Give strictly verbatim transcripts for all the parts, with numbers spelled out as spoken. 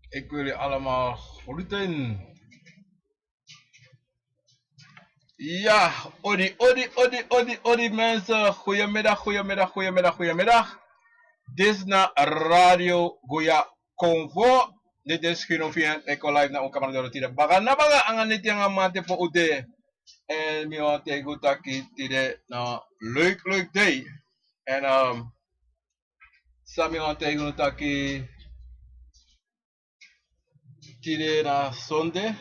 Ik wil u allemaal groeten. Ja, odi, odi, odi, odi, odi mensen. Goedemiddag, goedemiddag, goedemiddag, goedemiddag. Dit is na Radio Goya Convo. Dit is Gino Fien. Ik wil live na un kamera door tide. Baga na baga anga neti anga mate voor u de. En mi wan tegi un taki tide na leuk, leuk day. En um, sami wan tegi un taki tide na Sunday,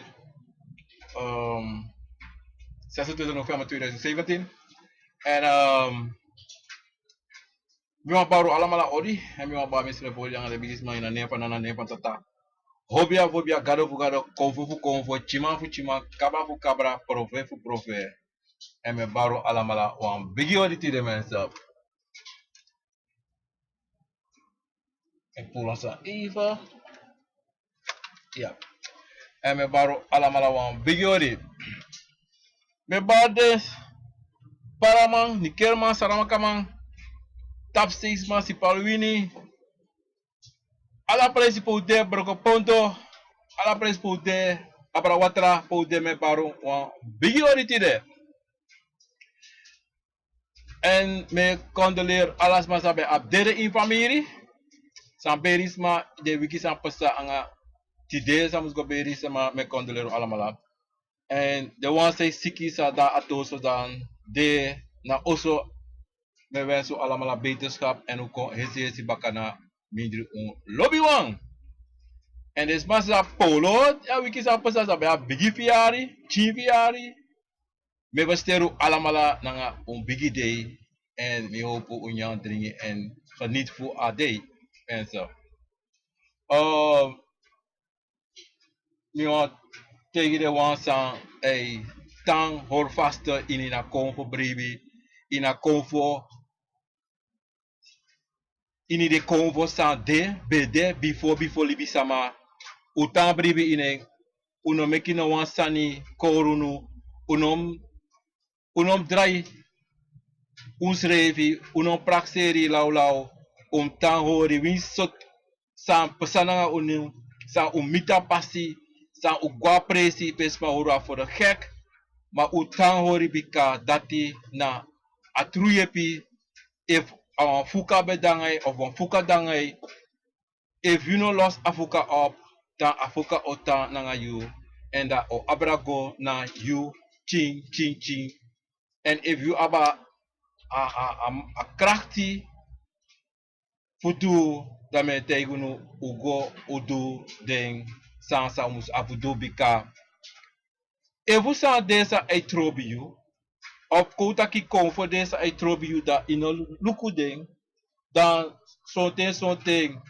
um, zesentwintig november tweeduizend zeventien. En um, mi wan baru alamala odi, en mi wan baru misrefu odi anga de bigisma in a nen van nana, nen van tata. Hobia, hobia, gado fu gado, konfo fu konfo, chiman fu chiman, kaba fu kabra, profe fu profe. En mi baru alamala wan bigi odi tide mensen. Ik voel ons even. Ja. En mi baru alamala wan bigi odi. Mi baru de Paraman, Nikerman, Saramakaman, Tapseisman, Sipalwini. Ala presi pe un de, Brokopondo. Ala presi pe un de, Abrawatra pe un de, mi baru wan bigi odi tide. En mi condoleer ala sma san ben abi dede ini famiri. San beri sma, den wiki san pasa anga tide san mus go beri sma, mi condoleer alamala. En den wan san e siki san de na oso, dan de na oso, mi wensi un alamala beterschap en un kon hesi hesi baka na mindri un lobiwan. En den sma san polo a wiki san pasa san ben abi bigi fiyari, pikin fiyari, mi e fersiteri un alamala nanga un bigi dei. En mi howpu un nyan, dringi en geniet fu a dei. En so, um, mi wan taigi den wan san e tan hori faste ini a konfo bribi, ini a konfo, ini den konfo san de, ben de bifo, bifo libisama. Un tan bribi ini en, un no meki no wan sani kori unu, un no mus, un no mus drai unsrefi, un no mus prakseri lawlaw, un mus tan hori winsi sortu san pasa nanga unu, san un miti a pasi, san un go a presi pe sma hori unu fu de gek, ma un tan hori bika dati na a tru yepi. Efu a wan fuka ben de nanga yu of wan fuka de nanga yu, efu yu no losi a fuka op, dan a fuka o tan nanga yu, en dan o abra go na yu pikin, pikin, pikin. En efu yu abi a, a, a, a krakti fu du, dan mi e taigi unu, un go un du den sani san un mus abi fu du, bika efu san de san e trobi yu, of kon un taki konfo de san e trobi yu, dan yu no luku den, dan sonten, sonten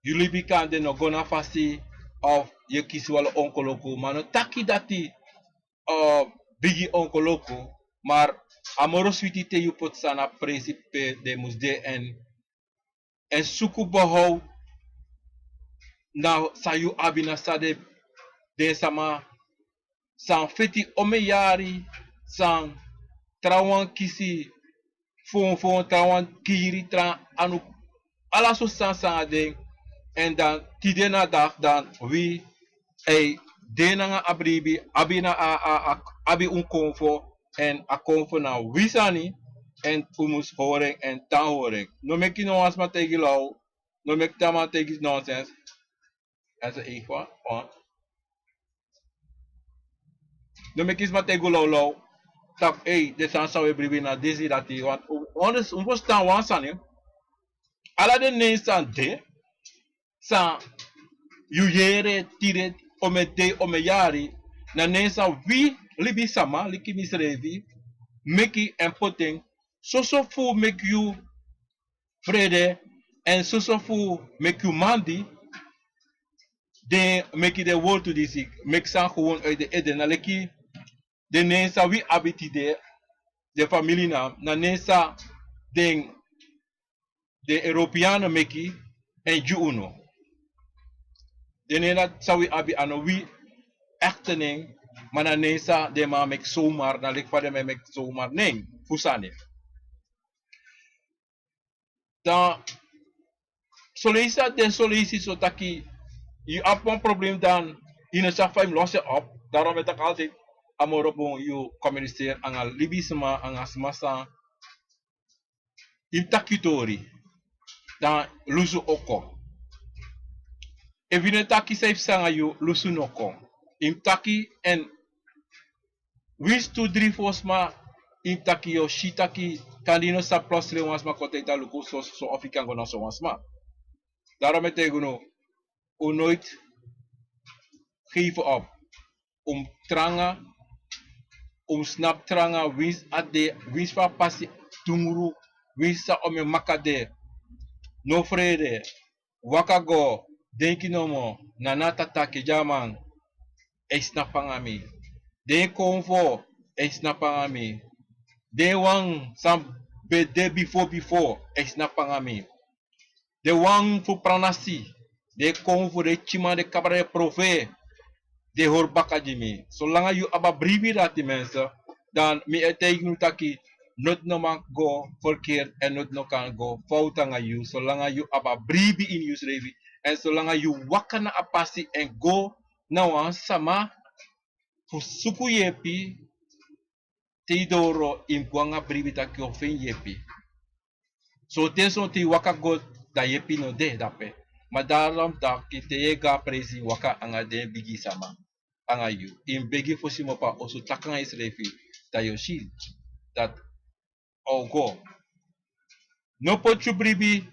yu libi kande no go na fasi, of yu e kisi wan lo onkoloku. Ma no taki dati, eh, bigi onkoloku, ma a moro switi te yu poti sani na presi pe den mus de, en, en suku behoud na san yu abi, na san den, den sama san feti omeni yari, san trawan kisi fonfon, trawan kiri, trawan anu, ala sortu sani san a de. En dan tide na dagi, dan wi e de nanga a bribi, abi na a, a, a, abi un konfo, en a konfo na wi sani, en un mus hori en, en tan hori en. No meki no wan sma taigi law, no meki wan sma taigi nonsens. En so, ei, wan, wan. No meki sma taigi un lawlaw taki, ei, den sani san wi e bribi na disi, dati, want un, un, un ferstan wan sani. Ala den nen san de, san yu yere tide, omeni dei, omeni yari, na nen san wi libisama, leki misrefi, meki en poti en, soso fu meki yu frede, en soso fu meki yu mandi, den meki den wortu disi, meki san gewoon uit den ede, na leki den nen san wi abi tide, den famili na, na nen san den, den Europeanen meki en gi unu. Den nen dati san wi abi, a no wi ekte nen, ma na nen san den man meki zomaar, na leki fa den man meki zomaar nen fu sani. Dan son leisi a de son leisi so taki Yu abi wan problem dan yu no sabi fa yu mus losi en op. Daarom ben taki altijd a moro bun yu communiceer anga libisma, anga sma san yu mus taki yu tori, dan lusu o kon. Efu yu no taki san yu fu sanga yu, lusu no kon. Yu mus taki, en winsi tu dri fo sma yu mus taki, yu o si taki kande yu no sabi plotseling wan sma kon taigi taki luku so so so, of yu kan go na so wan sma. Daarom e taigi unu, un noit geven op. Un mus tranga, un mus snapu tranga winsi a de, winsi fa a pasi, dungru, winsi san omeni maka de. No frede, waka go, denki nomo, na na tataki dyaman e snapu anga mi. Den konfo e snapu anga mi. Den wan san ben de bifo bifo e snapu anga mi. Den wan fu pranasi, den konfo, den tyiman, den kabra, den profeet, den hori baka gi mi. Solanga yu abi a bribi dati, mensen, dan mi e taigi unu taki noti no man go verkeerd en noti no kan go fout anga yu. Solanga yu abi a bribi ini yusrefi, en solanga yu waka na a pasi en go na wan sama fu suku yepi, te yu doro yu mus go anga bribi taki yu o feni yepi. Sonten sonten yu waka go, dan yepi no de dape. Ma daarom taki te yu e go a presi, waka anga den bigi sama anga yu. Yu mus begi fosi yu mus opo a osu, taki anga yusrefi, dan yu o si dati a o go. No poti yu bribi,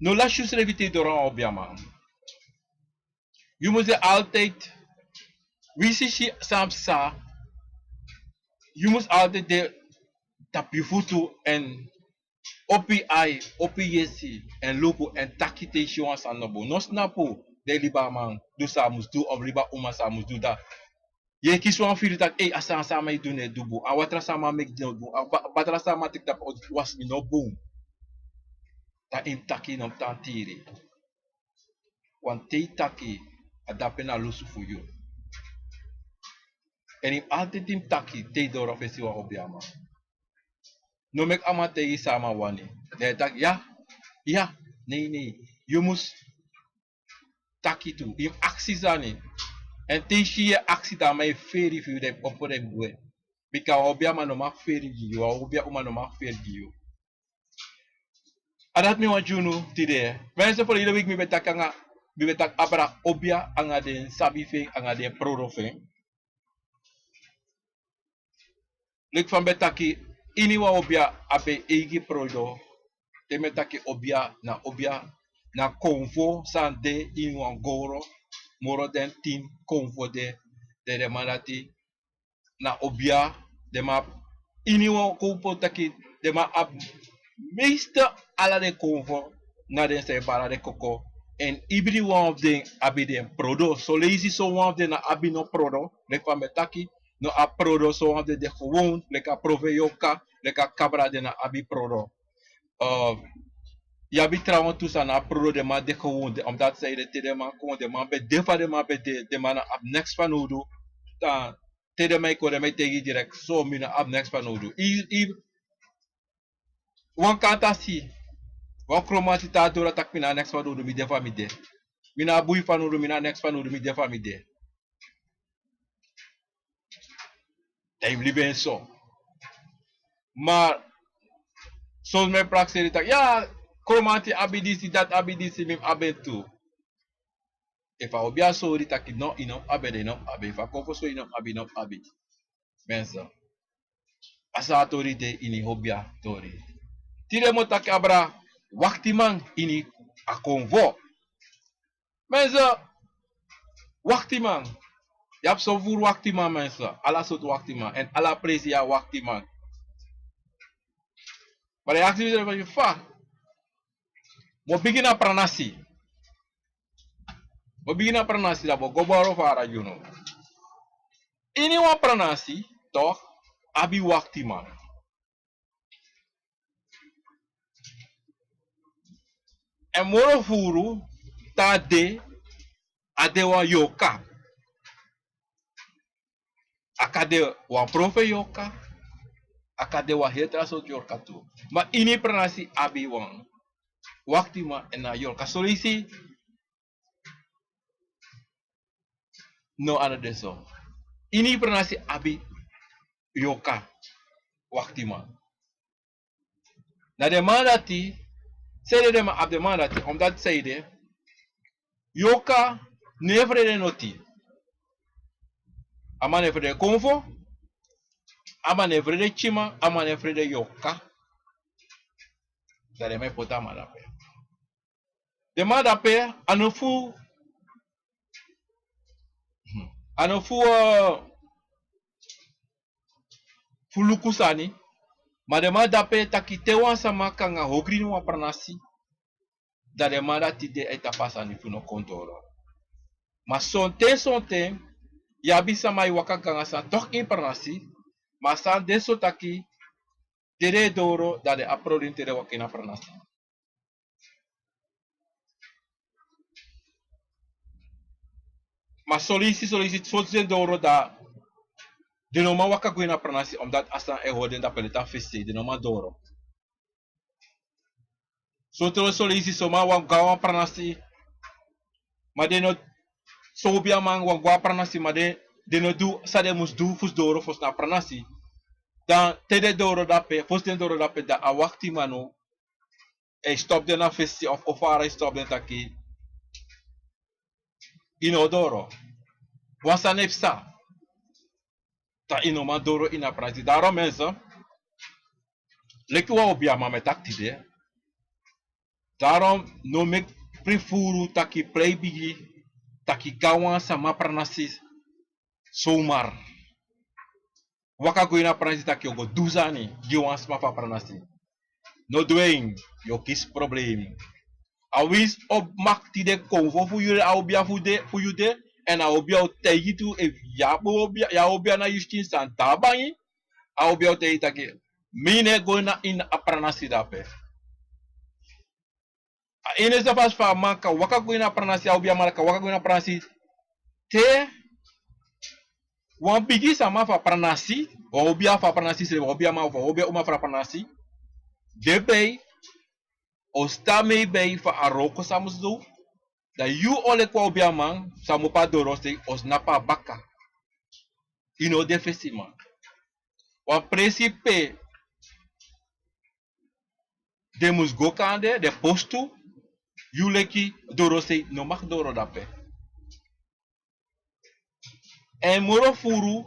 no lasi yusrefi te yu doro wan obiaman. Yu mus de altijd, winsi yu si san psa, yu mus altijd de tapu yu futu en opo yu ai, opo yu yesi, en luku en taki te yu si wan sani no bun. No snapu, den libaman du san a mus du, of liba uma san a mus du, dan yu e kisi wan firi taki, ei, a sani san a man e du no e du bun, a watra san a man meki no e du bun, a ba- batra san a man teki tapu wan sani no bun. Dan yu mus taki, yu no mus tan tiri. Want te yu taki, a dape na lusu fu yu. En yu mus altijd yu mus taki te yu doro fesi wan obiaman. No meki a man taigi yu san a man wani. Dan yu e taki ya, ya, nei, nei. Yu mus taki tu, yu mus aksi sani. En te yu si yu e aksi, dan a man e feri fu yu, dan yu mus opo, dan yu mus gwe. Bika wan obiaman no man feri gi yu, wan obia uma no man feri gi yu. A dati mi wani gi unu tide. Mensen, verleden week mi ben taki anga, mi ben taki abra obia anga den sabi fu en, anga den prodo fu en. Leki fa mi ben taki, ini wan obia abi en eigi prodo. Te mi e taki obia, na obia, na konfo san de ini wan gowru, moro den tin konfo de, den, den man dati na obia. Den man abi, ini wan konfo taki, den man abi meeste ala den konfo na den san e bari den koko. En ibriwan fu den abi den prodo. Son leisi son wan fu den no abi no prodo. Leki fa mi e taki, no abi prodo, son wan fu den de gewoon, leki a profe yorka, leki a kabra, den no abi prodo. Eh, yu abi trawan tu san no abi prodo, den man de gewoon, den, omdat san ede, te den man kon, den man ben de fa den man ben de, den man no abi neks fanowdu. Dan te den man e kon, den man e taigi yu direct, so mi no abi neks fanowdu. I, i, wan kantasi, wan kromanti tan doro, a taki mi no abi neks fanowdu, mi de fa mi de. Mi no abi bun fanowdu, mi no abi neks fanowdu, mi de fa mi de. Dan yu mus libi en so. Ma son sma e prakseri taki, ya, kromanti abi disi, dati abi disi, mi mus abi en tu. Efu a obia sori taki no, yu no mus abi en, dan yu no mus abi en. Efu a konfo sori yu no mus abi, yu no mus abi. Mensen, a so a tori de ini obia tori. Tide mi o taki abra waktiman ini a konfo. Mensen, waktiman. Yu abi son furu waktiman, mensen. Ala sortu waktiman. En ala presi yu abi waktiman. Ma dan yu aksi yusrefi fa. Mi o bigin na pranasi. Mi o bigin na pranasi, dan mi o go boro fara gi unu. Ini wan pranasi, toch, abi waktiman. En moro furu, te a de, a de wan yorka. A kan de wan profe yorka, a kan de wan heri tra sortu yorka tu. Ma ini pranasi abi wan waktiman, en na yorka. Son leisi No, a no de so. Ini pranasi abi yoka, waktiman. Na den man dati, sede den man abi den man dati, omdat sede, yoka no e frede noti. A man no e frede konfo, a man no e frede tyiman, a man no e frede yoka. Dan den man e poti a man dape. Den man dape, a no fu, a no fu, eh, fu luku sani, ma den man dape taki te wan sama kon nanga ogri ini wan pranasi, dan den man dati de e tapu a sani fu no kon doro. Ma sonten, sonten, yu abi sama e waka go nanga sani toch ini pranasi, ma a sani de so taki te den e doro, dan den abi problem te den waka ini a pranasi. Ma son leisi, son leisi, son leisi den doro dan den no man waka go ini a pranasi, omdat a sani e hori den dape leti a fesi, den no man doro. Son tron son leisi son man wani go a wan pranasi, ma den no, son obiaman wani go a pranasi, ma den, den no du san den mus du fu sidon fosi na a pranasi. Dan te den doro dape, fosi den doro dape, dan a waktiman no e stop den na fesi of o fara e stop den taki: "Yu no o doro. Wan sani e psa. Dan yu no man doro ini a pranasi." Daarom mensen, leki wan obiaman mi e taki tide. Daarom no meki prefuru taki prei bigi, taki go a wan sama pranasi zomaar. Waka go ini a pranasi taki yu o go du sani gi wan sma fu a pranasi. No du en, yu o kisi problem. A winsi o makti de konfo fu yu, a obia fu de, fu yu de, èn a obia o taigi tu, efu yu abi obia, yu a obia na yu skin san tabangi, a obia o taigi taki: "Mi no e go na ini a pranasi dape." A ini a fasi fa a man kan waka go ini a pranasi, a obiaman kan waka go ini a pranasi. Te wan bigi sama fu a pranasi, wan obia fu a pranasi srefi, wan obiaman fu, wan obia uma fu a pranasi, de bei, o stamei bei fu a wroko san mus du. Dan yu o leki wan obiaman san mu opo a dorosei, o snapu a baka. Yu no de fesiman. Wan presi pe den mus go kande, den postu, yu leki dorosei no mag doro dape. Èn moro furu,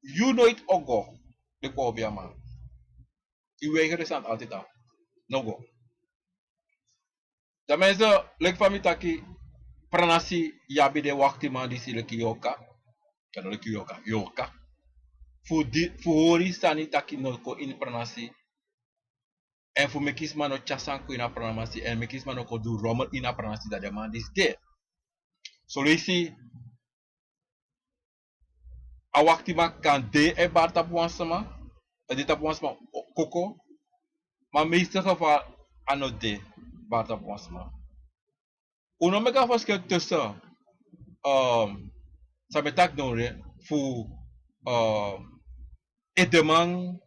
yu noiti o go, leki wan obiaman. Yu weigeri san altijd a no go. Dan mensen, leki fa mi taki, pranasi yu abi den waktiman disi leki yoka. Kan no leki yoka, yoka. Fu di, fu hori sani taki no kon ini pranasi. Èn fu meki sma no tyari san kon ini a pranasi, èn meki sma no kon du rommel ini a pranasi, dan den man disi de. Son leisi a waktiman kan de e bari tapu wan sma, e de tapu wan sma koko, ma meeste geval a no de bari tapu wan sma. Un no meki a verschil tussen, ehm, san mi e taki no, fu, ehm, edeman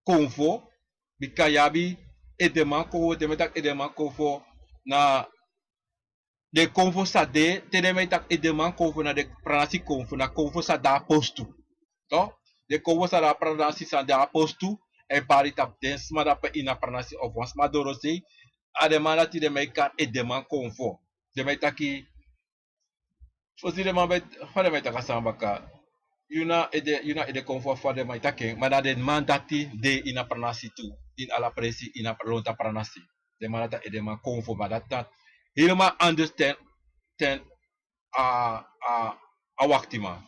konfo, bika yu abi edeman konfo, te mi e taki edeman konfo na den konfo san de, te den mi e taki edeman konfo na den pranasi konfo, na konfo san de a postu. Toch? Den konfo san de a pranasi san de a postu, e bari tapu den sma dape ini a pranasi of wan sma dorosei, a den man dati den mi e kari edeman konfo. Den mi e taki, fosi den man be, fa den mi e taki a sani baka, yu na ede, yu na ede konfo, fa den mi e taki en, ma na den man dati de ini a pranasi tu, ini ala presi, ini a lontu a pranasi. Den man dati a edeman konfo, ma dati na helemaal anders ten, ten a, a, a waktiman.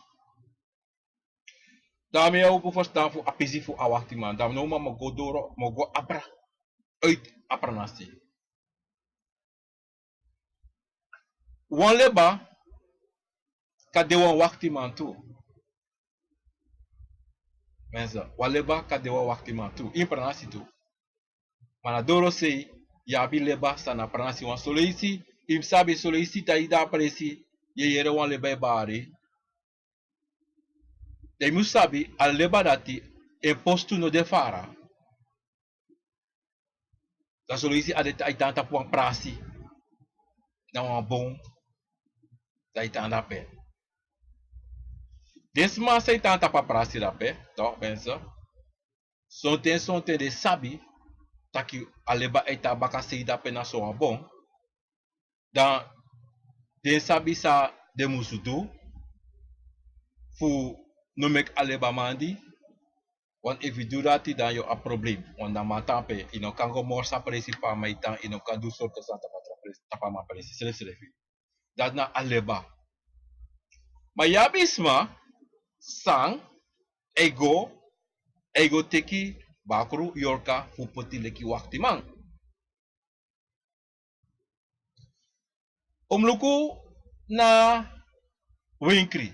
Dan mi e opo ferstan fu a pisi fu a waktiman. Dan no man mu go doro, mu go abra uit a pranasi. Wan leba kan de wan waktiman tu. Mensen, wan leba kan de wan waktiman tu. Ini pranasi tu. Ma na dorosei, yu abi leba san na pranasi wan. Son leisi, yu mus sabi, son leisi te yu de a presi, yu e yere wan leba e bari. Dan yu mus sabi, a leba dati, en postu no de fara. Dan son leisi a de, a e tan tapu wan prasi. Na wan bon. Dan a e tan dape. Den sma san e tan na tapu a prasi dape, toch mensen. Sonten sonten den sabi taki a leba e tan na bakasei dape na so wan bon. Dan den sabi san den musu du fu no meki a lebaman di. Want efu yu du dati dan yu abi problem. Want na man tan ape, yu no kan go morsi a presi pe a man e tan, yu no kan du sortu sani tapu a tra presi, tapu a man presi srefsrefi. Dati na a leba. Ma yu abi sma san e go, e go teki bakru yorka fu poti leki waktiman. Un mus luku na wenkri.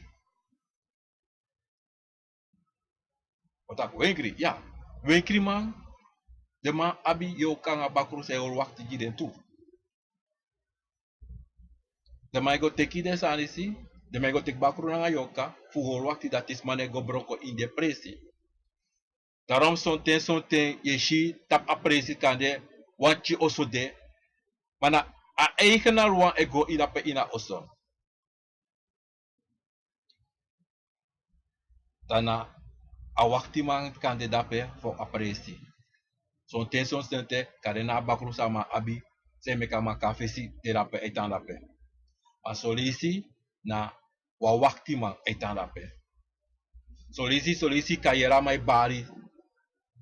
Un taki wenkri, ya. Wenkriman, den man abi yorka nanga bakru san e hori wakti gi den tu. Den man e go teki den sani disi, den man e go teki bakru nanga yorka fu hori wakti dati sma no e go broko ini den presi. Daarom sonten sonten yu e si tapu a presi kande wan pikin oso de, ma na a eigenaar wan e go ini dape ini a oso. Dan na a waktiman kan de dape fu a presi. Sonten sonten te kande na a bakru san a man abi, san e meki a man kon na fesi, de dape, e tan dape. Ma son leisi na wan waktiman e tan dape. Son leisi, son leisi yu kan yere a man e bari.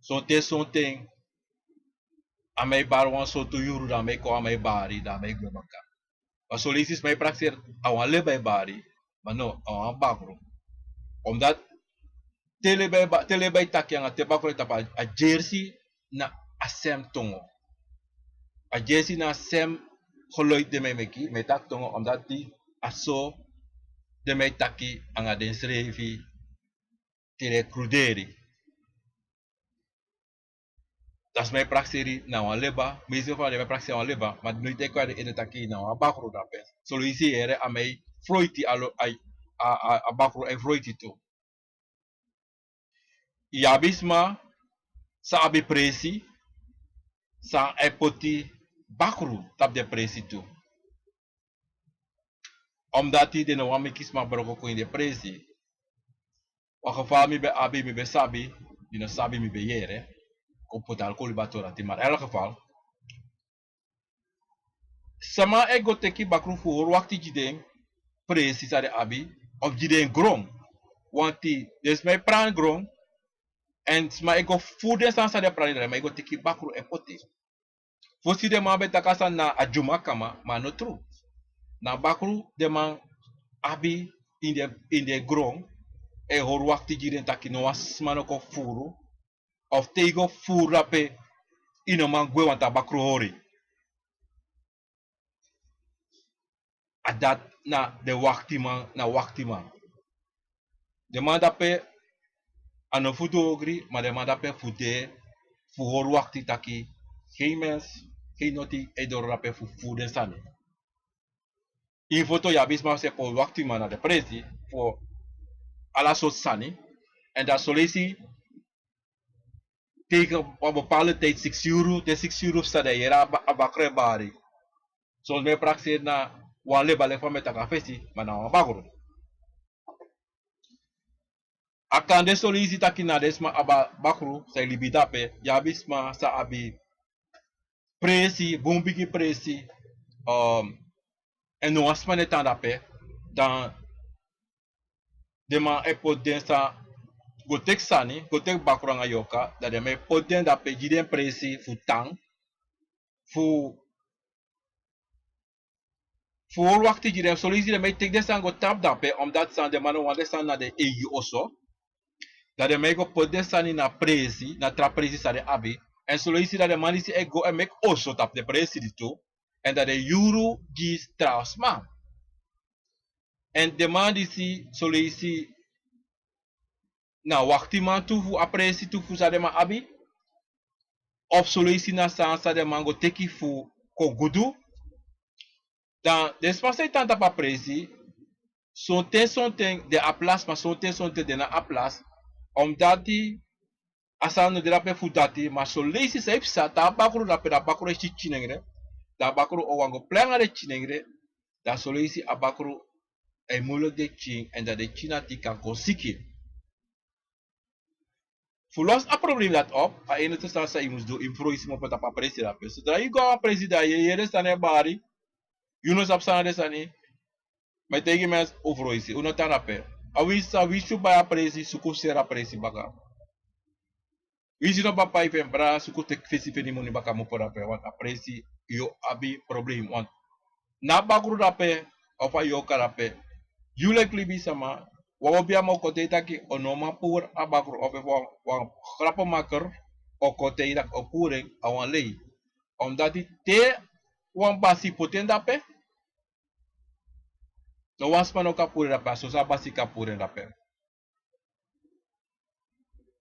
Sonten sonten a man e bari wan sortu yuru, dan a man e kon, a man e bari, dan a man e gwe baka. Ma son leisi sma e prakseri a wan leba e bari, ma no, a wan bakru. Omdat te leba e ba-, te leba e taki nanga te bakru e tapu, a gersi na a sem tongo. A gersi na a sem geluid den man e meki, mi e taki tongo, omdat a so den man e taki nanga densrefi te den e kruderi. Dan sma e prakseri na wan leba, meeste van den man e prakseri na wan leba, ma den no e teki kon na den ede taki na wan bakru dape. Son leisi yu e yere a man e froiti, a lo-, a, a, a, a bakru e froiti tu. Yu abi sma san abi presi, san e poti bakru tapu den presi tu. Omdat den no wani meki sma broko kon ini den presi. Wan geval mi ben abi, mi ben sabi, mi no sabi, mi ben yere. Kon poti alkoli batora ti, maar in elk geval. Sama e go teki bakru fu hori wakti gi den presi san den abi, of gi den gron. Want den sma e pran gron, èn sma e go furu den sani san den pran, dan den man e go teki bakru e poti. Fosi den man ben taki a sani na a dyumakama, ma a no tru. Na bakru den man abi ini den, ini den gron, e hori wakti gi den taki no wan sma no kon furu, of te yu go furu dape, yu no man gwe, want a bakru hori. A dati na den waktiman, na waktiman. Den man dape a no fu du ogri, ma den man dape fu de, fu hori wakti taki, geen mens, geen noti e doro dape fu furu den sani. Ini foto yu abi sma san e poti waktiman na den presi fu ala sortu sani. Èn dan son leisi tegen wan bepaalde tijd siksi yuru, te siksi yuru fu san den yere a ba-, a bakru e bari. Son mi e prakseri na wan leba leki fa mi e taki na fesi, ma na wan bakru. A kan de son leisi taki na den sma abi a bakru san e libi dape, yu abi sma san abi presi, bun bigi presi, um, èn no wan sma no e tan dape, dan den man e poti den san go teki sani, go teki bakru nanga yorka, dan den man e poti den dape, gi den presi fu tan, fu, fu hori wakti gi den, son leisi den man e teki den sani go tapu dape, omdat san den man no wani den sani na den eigi oso. Dan den man e go poti den sani na presi, na tra presi san den abi. Èn son leisi dan den man disi e go e meki oso tapu den presi disi tu. Èn dan den yuru gi tra sma. Èn den man disi son leisi na waktiman tu fu a presi tu fu san den man abi. Of son leisi na san san den man go teki fu kon gudu. Dan den sma san e tan tapu a presi, sonten sonten den abi lasi, ma sonten sonten den no abi lasi. Omdati a sani no de dape fu dati, ma son leisi san e psa, te a bakru dape, dan a bakru e si tyinengre, dan a bakru o wani go prei nanga den tyinengre, dan son leisi a bakru a e moeilijk de kin en dat de kin na ti kan kon siki. Fu los a problem dat op, a enige sani san yu mus du, yu mus froisi mopo tapu a presi dape. Sodra yu go a wan presi dan yu e yere sani e bari, yu no sabi san na den sani. Ma yu taigi mi, un froisi, un no tan dape. A winsi san winsi yu bai a presi, suku seri a presi baka. Winsi no papa yu fu en bra, suku teki fesi fu en moni baka mopo dape, want a presi yu abi problem, want na a bakru dape, of a yorka dape. Yu leki libisama, wan obiaman o kon taigi taki o no man puru a bakru, of efu wan, wan grappenmaker o kon taigi taki o puru en, a wan lei. Omdati te wan basi poti en dape, no wan sma no kan puru en dape, a soso a basi kan puru en dape.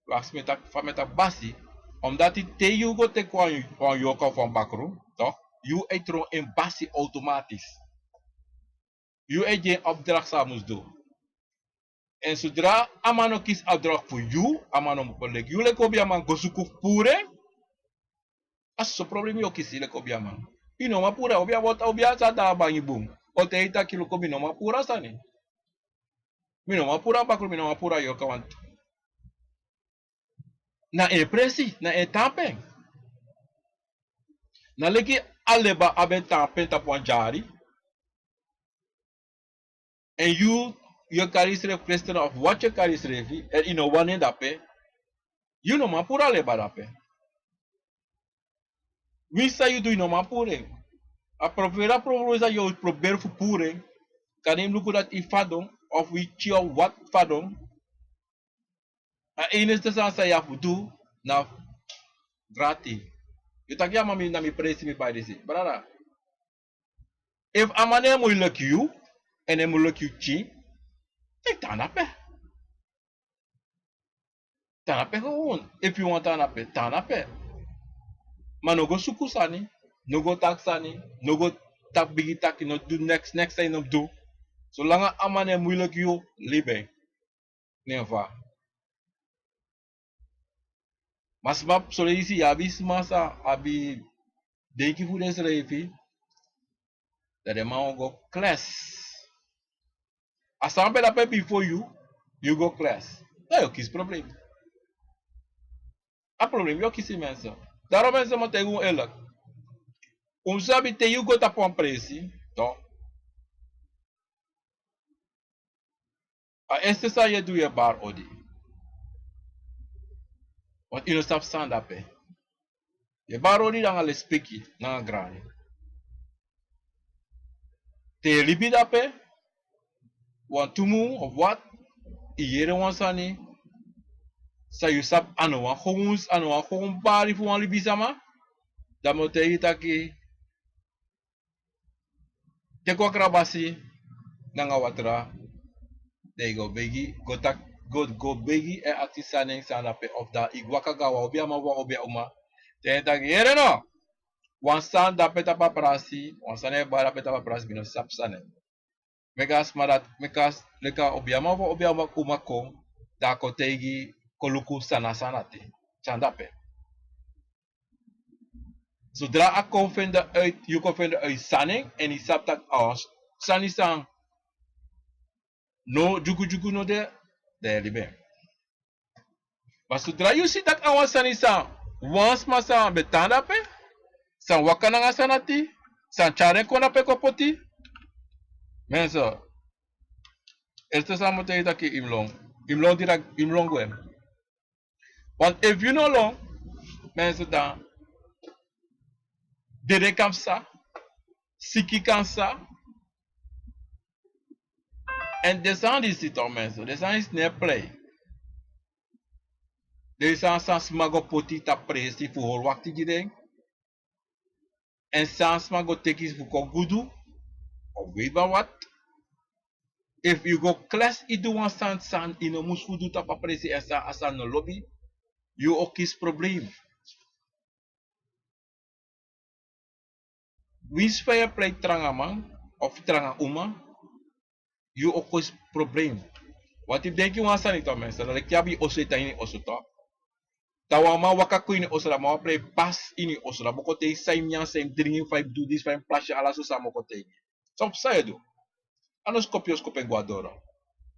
Yu aksi mi taki fa mi e taki basi, omdati te yu go teki wan, wan yorka of wan bakru, toch, yu e tron en basi automatisch. Yu e gi en opdracht san a mus du. En sodra a man no kisi opdracht fu yu, a man no mu kon leki yu leki obiaman go suku fu puru en. A soso problem yu o kisi leki obiaman. Yu no man puru a obiaman, obiaman sa de na bangi bun. O taigi taki luku mi no man puru a sani. Mi no man puru a bakru, mi no man puru a yorka, want na en presi, na en tan pen. Na leki a leba a ben tan pen tapu wan dyari. En yu, yu e kari yusrefi president of wat yu e kari yusrefi, en yu no wani en dape, yu no man puru a leba dape. Winsi san yu du, yu no man puru en. A proberi, a proberi san yu o proberi fu puru en. Kande yu mus luku dati yu fadon, of yu tyo, wat fadon. A enigste sani san yu abi fu du na grati. Yu taki ya, ma mi, na mi presi mi bai disi. Brada, efu a man no e moeilijk yu, en e moeilijk yu tyi, dan yu tan dape. Tan dape gewoon. Efu yu wani tan dape, tan dape. Ma no go suku sani, no go taki sani, no go taki bigi taki, no du neks, neks san yu no mus du. Solanga a man no e moeilijk yu, libi en. Neva. Ma sma, son leisi yu abi sma san abi denki fu densrefi, dan den man o go kles. A sani ben dape bifo yu, yu go kles. Dan yu o kisi problem. A problem yu o kisi, mensen. Daarom, mensen, mi o taigi un eerlijk. Un sabi te yu go tapu wan presi, toch. A eerste sani yu e du, yu e bari odi. Want yu no sabi san dape. Yu e bari odi nanga lespeki, nanga grani. Te yu e libi dape, wantu mun of wat, yu yere wan sani san yu sabi a no wan gewoon, a no wan gewoon bari fu wan libisama, dan mi o taigi yu taki, teki wan krabasi nanga watra, dan yu go begi, go taki, go, go begi, èn aksi sani, sani dape, of dan yu waka go na wan obiaman, wan obiauma, dan yu taki, yere no, wan sani dape tapu a prasi, wan sani e bari dape tapu a prasi, mi no sabi san na en. Meki a sma dati, meki a, leki a obiaman of obiauma kon, dan a kon taigi, kon luku san na a sani dati, san dape. Zodra a kon fende uit, yu kon fende uit sani, èn yu sabi taki a wan sani san no dyugudyugu no de, dan yu e libi en. Ma zodra yu si taki a wan sani san wan sma san ben tan dape, san waka nanga a sani dati, san tyari en kon dape kon poti, mensen, eerste sani mi o taigi yu taki yu mus lon, yu mus lon direct, yu mus lon gwe. Want efu yu no lon, mensen, dan dede kan psa, siki kan psa. Èn den sani disi, toch, mensen, den sani disi no e prei. Den sani san sma go poti tapu presi fu hori wakti gi den. Èn san sma go teki fu kon gudu, of weet maar wat. Efu yu go kles, yu du wan sani san yu no mus fu du tapu a presi, èn san a sani no lobi, yu o kisi problem. Winsi fa yu e prei tranga man of tranga uma, yu o kisi problem. Want yu denki wan sani, toch, mensen, dan leki yu abi yu oso, yu tan ini yu oso, toch. Dan wan man waka kon ini yu oso, dan man wani prei basi ini yu oso, dan a mus kon taigi san yu nyan, san yu dringi, fa yu mus du disi, fa yu mus plasi, ala so sani a mus kon taigi. So san yu e du? A no skopu yu o skopu en go na doro.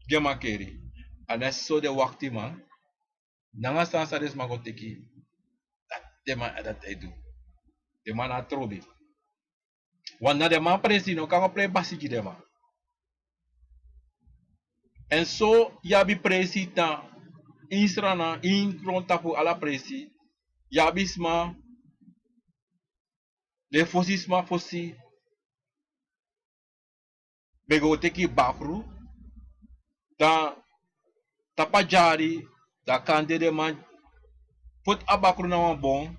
Gi en makeri. A na so den waktiman nanga san san den sma go teki, dati den man e du. Den man na trobi. Wan na den man presi no kan go prei basi gi den man. Èn so yu abi presi tan ini Sranan, ini grontapu, ala presi. Yu abi sma, den fosi sma fosi ben go teki bakru, dan tapu a dyari, dan kande den man poti a bakru na wan bon,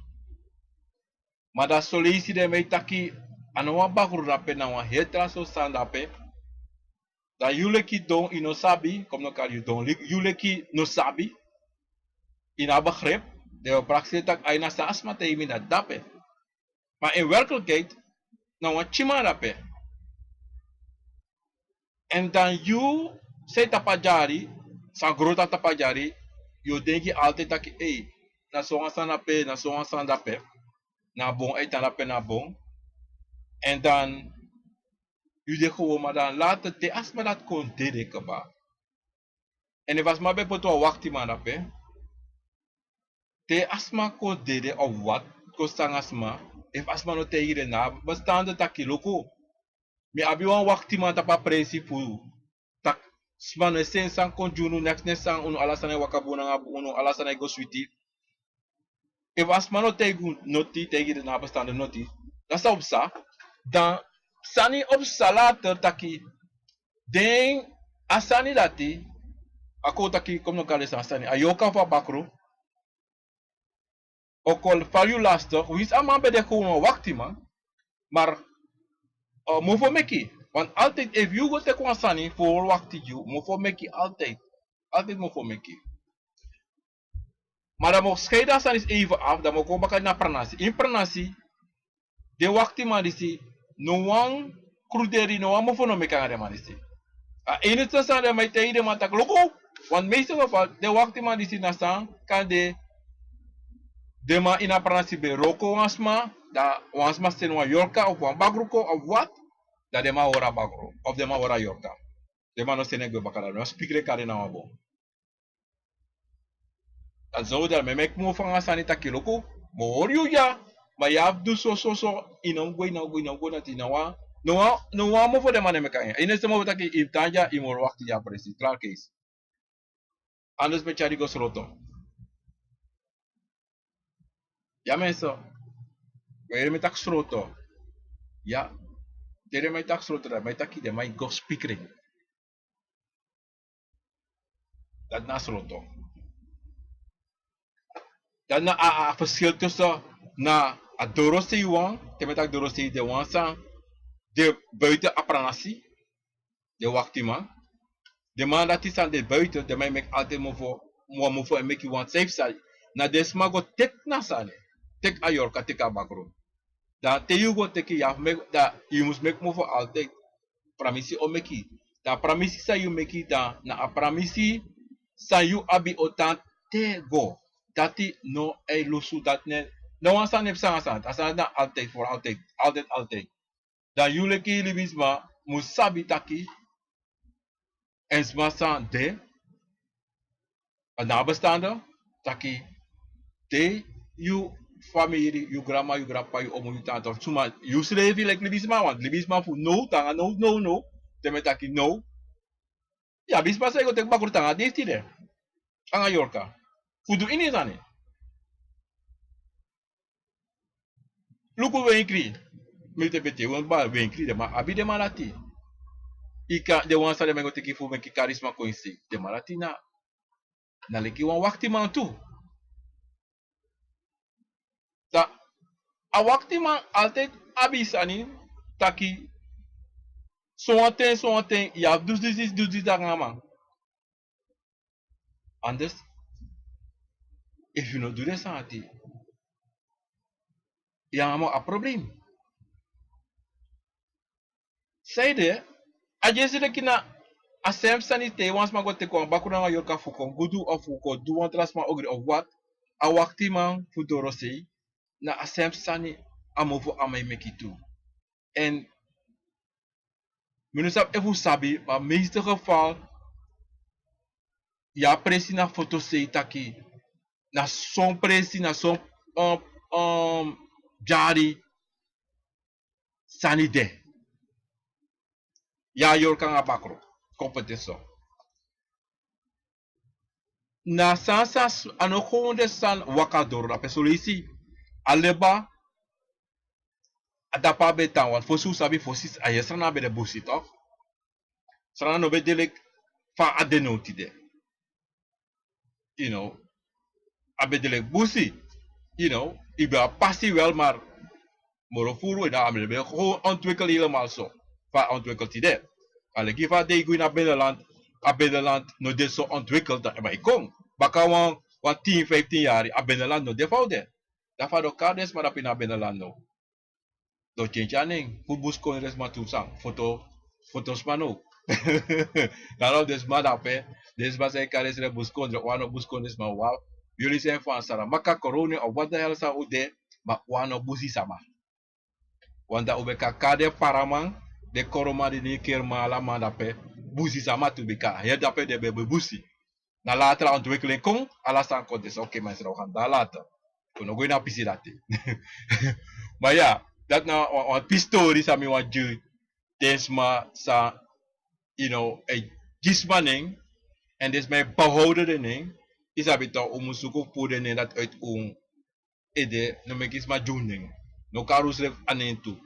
ma dan soleisi den man e taki a no wan bakru drape, na wan heri tra sortu sani drape. Dan yu leki don, yu no sabi, kon mi no kari yu don, yu leki no sabi, yu no abi begrip, den o prakseri taki ai, na san a sma taigi mi, na dati drape. Ma in werkelijkheid na wan tyiman drape. Èn dan yu san e tapu a dyari, san grontapu tapu a dyari, yu o denki altijd taki, ei, na so wan sani drape, na so wan sani drape, na bon e tan drape, na bon. Èn dan yu de gewoon, ma dan later te a sma dati kon dede kaba. Èn efu a sma ben poti wan waktiman drape, te a sma kon dede of wat, kon sanga sma, efu a sma no taigi den na a bestande taki luku, mi abi wan waktiman tapu a presi fu unu, taki sma no e seni sani kon gi unu, neks neks sani, unu ala sani e waka bun nanga unu, ala sani e go switi. Efu a sma no taigi unu noti, taigi den na a bestande noti, dan san o psa? Dan sani o psa later taki den a sani dati, a kon taki, kon mi no kari san sani, a yorka fu a bakru o kon fali yu lastig, winsi a man ben de gewoon wan waktiman, maar, eh, mofo meki. Want altijd efu yu go teki wan sani fu hori wakti gi yu, mofo meki altijd. Altijd mofo meki. Ma dan mi o skeida a sani disi even af, dan mi o kon baka na pranasi. Ini pranasi, den waktiman disi, no wan kruderi, no wan mofo no meki nanga den man disi. A enigste sani den man e taigi den man taki luku, want meeste geval den waktiman disi na san, kande den man ini a pranasi ben wroko wan sma, dan wan sma seni wan yorka of wan bakru kon of wat, dan den man hori a bakru of den man hori a yorka. Den man no seni en gwe baka, dan den man spikri en kari na wan bon. Dan so dan mi e meki mofo nanga sani taki luku, mi o hori yu ya, ma yu abi fu du so so so, yu no mu go, yu no mu go, yu no mu go, dati no wan, no wan, no wan mofo den man no e meki nanga yu. Enigste mofo taki yu mus tan dya, yu mus wakti dya presi, klaar keisi. Anders mi e tyari yu go sroto. Ya mensen, wi yere mi e taki sroto. Ya, te den man e taki sroto, dan mi e taki den man e go spikri en. Dati na sroto. Dati na a, a verschil tussen na a doroseiwan, te mi e taki dorosei, den wan san de buiten a pranasi, den waktiman. Den man dati san de buiten, den man e meki altijd mofo, wan mofo e meki wan seifi sani. Na den sma go teki na sani, teki a yorka, teki a bakru. Dan te yu go teki, yu abi fu meki, dan yu mus meki mofo altijd. Pramisi o meki. Dan pramisi san yu meki, dan na a pramisi san yu abi o tan te go. Dati no e lusu, dati ne, no wan sani e psa nanga sani. A sani na altijd, voor altijd, altijd, altijd. Dan yu leki libisma mus sabi taki, èn sma san de, a na bestande, taki te yu famiri, yu granma, yu granpapa, yu omu, yu tante, of suma, yu srefi leki libisma, want libisma fu now, te nanga now, now, now, te mi e taki now, yu abi sma san e go teki bakru te nanga deisi tide, nanga yorka, fu du ini sani. Luku wenkri. Mi te beti wan ba wenkri, den man abi den man dati. Ika den wan san den man e go teki fu meki kari sma kon ini sei, den man dati na, na leki wan waktiman tu. Dan a waktiman altijd abi sani taki, sowan ten, sowan ten, yu abi du disi, du disi nanga a man. Anders, efu yu no du den sani dati, yu nanga a man abi problem. Sanede, a dyesi leki na a sem sani te wan sma go teki wan bakru nanga yorka fu kon gudu of fu kon du wan tra sma ogri of wat, a waktiman fu dorosei, na a sem sani a mofo a man e meki tu. Èn Mi no sabi efu un sabi, ma meeste geval yu abi presi na foto sei taki na son presi, na son, um, um, dyari sani de. Yu a yorka nanga bakru kon poti en so. Na san san a no kon de san waka doro dape. Soleisi a leba a dape a ben tan wan fosi un sabi fosi a yesra na ben de busi tok. Srana no ben de leki fa a de now tide. You know, a ben de leki busi. You know, i ben abi pasi wel, maar moro furu en dan a ben ben gewoon ontwikkel helemaal so fa a ontwikkel tide. A leki fa a de i go ini a binnenland, a binnenland no de so ontwikkel dan ma i kon baka wan wan tin fiftin yari a binnenland no de fa u de. Dan fa a do kari den sma dape ini a binnenland now. Do tyentyen a nen fu buskondresma tu san foto foto sma now. Dan no den sma dape, den sma san e kari srefi buskondre wan no buskondresma waw. Yuli san e fu ansara maka korone of wat de hel san u de. Ma wan no busi sama. Wan dan u ben kan kari den paraman, den koroman di ni keri man ala man dape. Busi sama tu bika heri dape den ben ben busi. Na later a ontwikkeling kon, ala sani kon disi oke man sra wi gan dan later. Wi no go ini a pisi dati. Ma ya, dati na wan wan pisi tori san mi wani gi den sma san, you know, e gi sma nen. Èn den sma e behouden den nen. Yu sabi tok un mus suku fu puru den nen dati uit un ede, no meki sma gi un nen. No kari unsrefi a nen tu.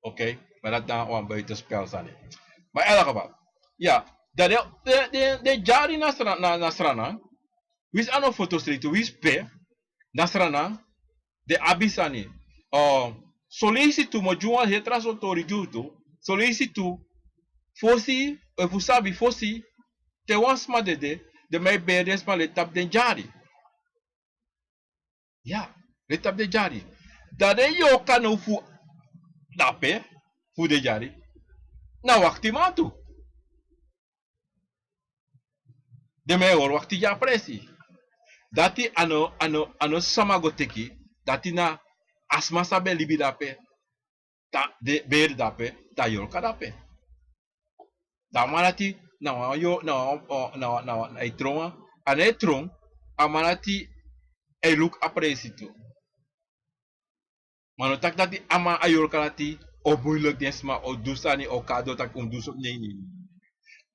Oké, ma dati na wan buitenspel sani. Ma in elk geval, ya, dan den den den dyari na Sra na na Sranan. Winsi a no foto srei tu, winsi pe na Sranan den abi sani. Soleisi tu mi o gi wan heri tra sortu tori gi unu tu. Soleisi tu fosi efu un sabi fosi te wan sma dede, den man e beri den sma leti tapu den dyari. Ya, leti tapu den dyari. Dan den yorka now fu dape fu den dyari na waktiman tu. Den man e hori wakti gi a presi. Dati a no a no a no sama go teki. Dati na a sma san ben libi dape, dan den beri dape, dan yorka dape. Dan a man dati na wan yo na wan na wan na wan na e tron wan, a no e tron. A man dati e luku a presi tu. Ma no taki dati a man a yorka dati o muiliki den sma o du sani o kado taki un du so nei nei nei.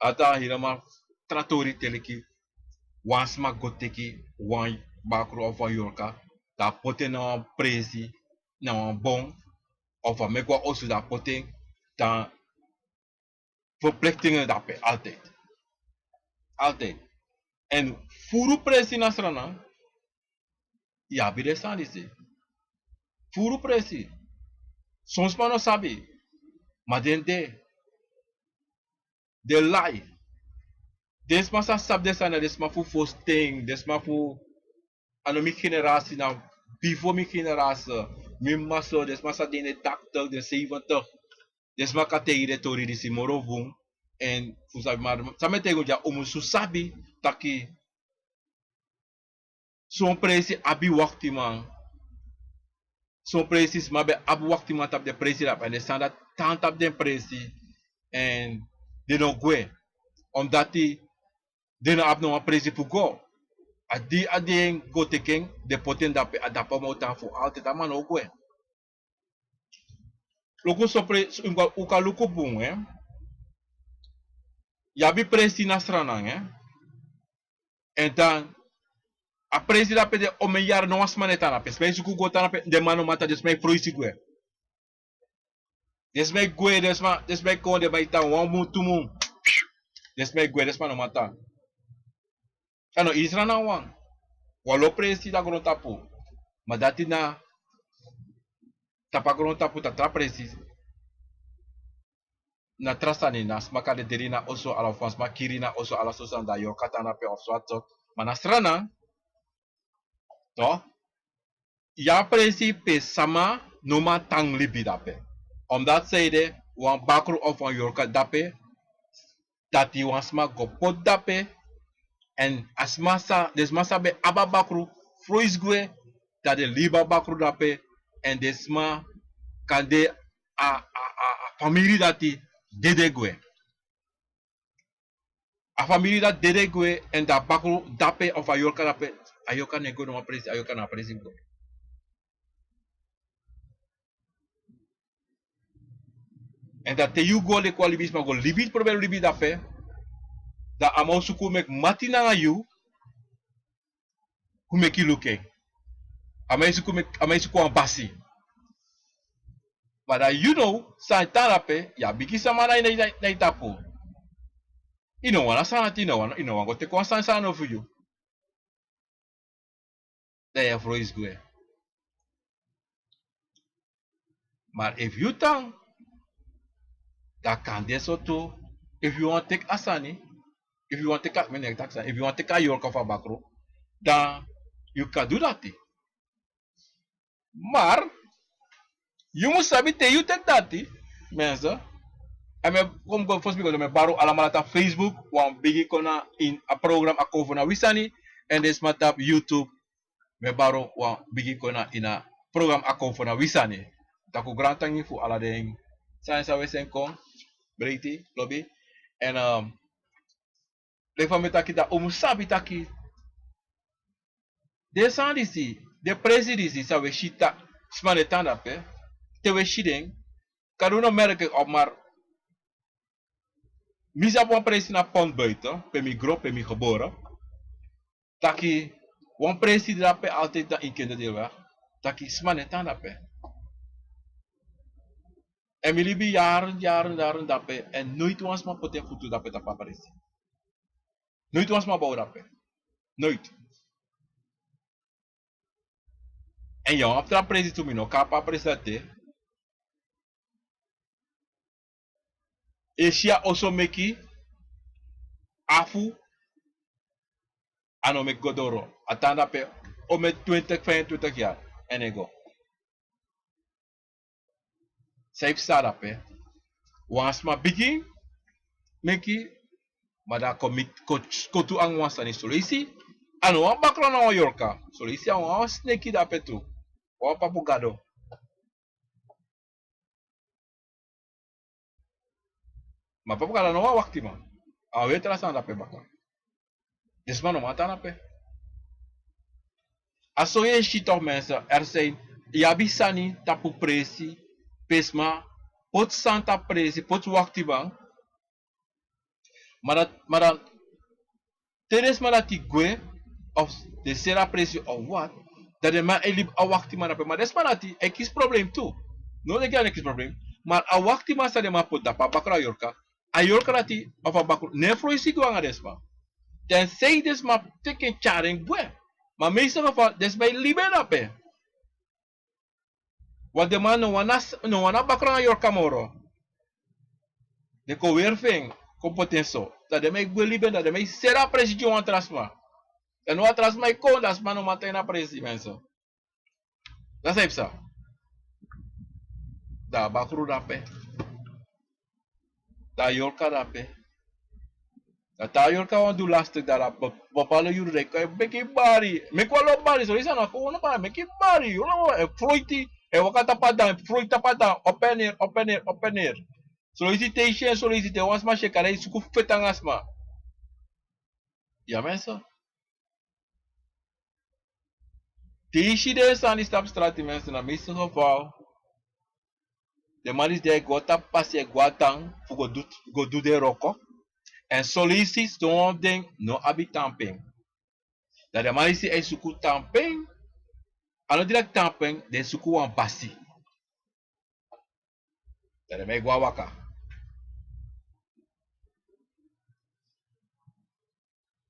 Dati a hiri a man tra tori teliki. Wan sma go teki wan bakru of wan yorka, dan a poti en na wan presi, na wan bon, of a meki wan osu dan a poti en, dan verplichtingen dape altijd. Altijd. Èn furu presi na Sranan, yu abi den sani disi. Furu presi. Son sma no sabi, ma den de. Den lai. Den sma san sabi den sani na den sma fu fosten, den sma fu a no mi generasi na bifo mi generasi. Mi mama so den sma san de ini den taktik den seventik. Den sma kan taigi den tori disi moro bun. Èn fu sabi ma san mi e taigi un dya un musu sabi taki son presi abi waktiman. Son presi sma ben abi waktiman tapu den presi dape èn den sani dati tan tapu den presi. Èn den no gwe. Omdati den no abi no wan presi fu go. A di a di en go teki en, den poti en dape a dape a mu o tan fu altid a man no o gwe. Luku so presi un kan luku bun. Yu abi presi na Sranan. Èn dan a presi dape de omen yari no wan sma no e tan dape sma e suku go tan dape den man no man tan den sma e froisi gwe. Den sma e gwe den sma e kon den man e tan wan mun tu mun. Den sma e gwe den sma no man tan. A no ini Sranan wan. Wan lo presi na grontapu. Ma dati na tapu a grontapu ta tra presi. Na tra sani na sma kan de deri na oso ala fu wan sma kiri na oso ala so sani dan yorka tan dape of swati so. Ma na Sranan to yu a presi pe sama no man tan libi dape. Omdati san ede wan bakru of wan yorka dape dati wan sma go poti dape. Èn a sma san den sma san ben abi a bakru froisi gwe, dan den libi a bakru dape. Èn den sma kan de a a a famiri dati dede gwe. A famiri dati dede gwe, èn dan a bakru dape of a yorka dape, a yorka no e go na wan presi, a yorka na a presi go. Èn dan te yu go leki wan libisma go libi, proberi libi dape, dan a man o suku meki mati nanga yu fu meki yu luku en. A man e suku meki, a man e suku wan basi. Ma dan yu now san e tan dape, yu a bigi sama na yu, na yu, na yu tapu. Yu no wani a sani dati, yu no wani, yu no wani go teki wan sani san a no fu yu. Dan yu e froisi gwe. Ma efu yu tan, dan a kan de so tu. Efu yu wani teki a sani, efu yu wani teki a, mi no e taki sani, efu yu wani teki a yorka fu a bakru, dan yu kan du dati. Ma yu mus sabi te yu teki dati, mensen. Èn mi e kon go fosi, bika mi e bari un alamala tapu Facebook, wan bigi kona ini a program Akomfo na wi sani, èn den sma tapu YouTube, mi e bari un wan bigi kona ini a program Akomfo na wi sani. Taki un grantangi fu ala den sani san wi e seni kon, breiti, lobi. Èn, ehm, leki fa mi e taki, dan un mus sabi taki den sani disi, den presi disi san wi e si, taki sma no e tan dape, te wi e si den, kan un no merki en op, ma mi sabi wan presi na Pont Buiten, pe mi gro, pe mi gebore, taki wan presi de dape altijd na Inkende Deelweg, taki sma no e tan dape. Èn mi libi yaren, yaren, yaren dape, èn noiti wan sma poti en futu dape tapu a presi. Noiti wan sma bow dape. Noiti. Èn yu abi tra presi tu, mi no kan abi a presi dati. Yu e si a oso meki afu, a no meki go doro. A tan dape omen twintig, vijfentwintig yari, èn e go. San yu psa dape? Wan sma bigin meki, ma dan a kon miti, kon, kon tu anga wan sani. Son leisi a no wan bakru, a no wan yorka. Son leisi a wan sneki dape tu. Wan papu gado. Ma papu gado a no wan waktiman. A wan tra sani dape baka. Den sma no man tan dape. A so yu e si toch, mensen, er zijn, yu abi sani tapu presi, pe sma poti sani tapu presi, poti waktiman. Ma dan, ma dan te den sma dati gwe, of den seri a presi of wat, dan den man e libi a waktiman dape. Ma den sma dati e kisi problem tu. No, den e kisi problem. Ma a waktiman san den man poti dape, a bakru, a yorka, a yorka dati of a bakru no e froisi go anga den sma. Tenzij den sma teki en tyari en gwe. Ma meeste geval den sma e libi en dape. Want den man no wani a s-, no wani a bakru anga yorka moro. Den kon weri fu en, kon poti en so. Dan den man e gwe libi en, dan den man e seri a presi gi wan tra sma. Dan now a tra sma e kon, dan a sma no man tan ini a presi, mensen. Dati san yu psa. Dan a bakru dape. Dan a yorka dape. Dan te a yorka wani du lastig, dan a be-, bepaalde yuru dan e kon e meki bari. Meki wan lo bari, son leisi a no kon wani bari, meki bari. Yu no e froiti, e waka tapu a dan, e froiti tapu a dan, op en neer, op en neer, op en neer. Son leisi te yu si en, son leisi te wan sma si en, kan e suku feti anga sma. Ya, mensen. Te yu si den sani disi tapu strati, mensen, na meeste geval den man disi e go tapu pasi, e go a dan fu go du, go du den wroko. Èn son leisi son fu den no abi tanpen. Dan den man disi e suku tanpen. A no direkt tanpen, den e suku wan basi. Dan den man e go a waka.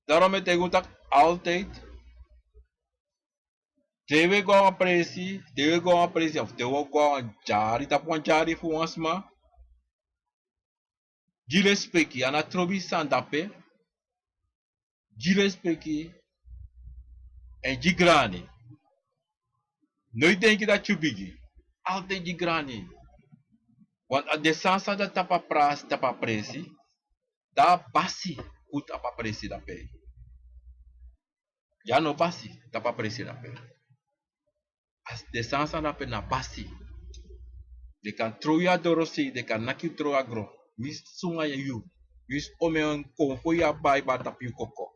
Daarom mi e taigi un taki altijd, te wi e go a wan presi, te wi e go a wan presi, of te wi e go a wan dyari, tapu wan dyari fu wan sma, gi lespeki, a no trobi sani dape, gi lespeki, èn gi grani. No e denki dati yu bigi. Altijd gi grani. Want a den sani san de tapu a prasi, tapu a presi, dan a basi kon tapu a presi dape. Ya no basi tapu a presi dape. A den sani san dape na basi. Den kan trow yu a dorosei, den kan naki yu trow a gron. Winsi sungu na yu, winsi omeni, kon fu yu a bai bari tapu yu koko.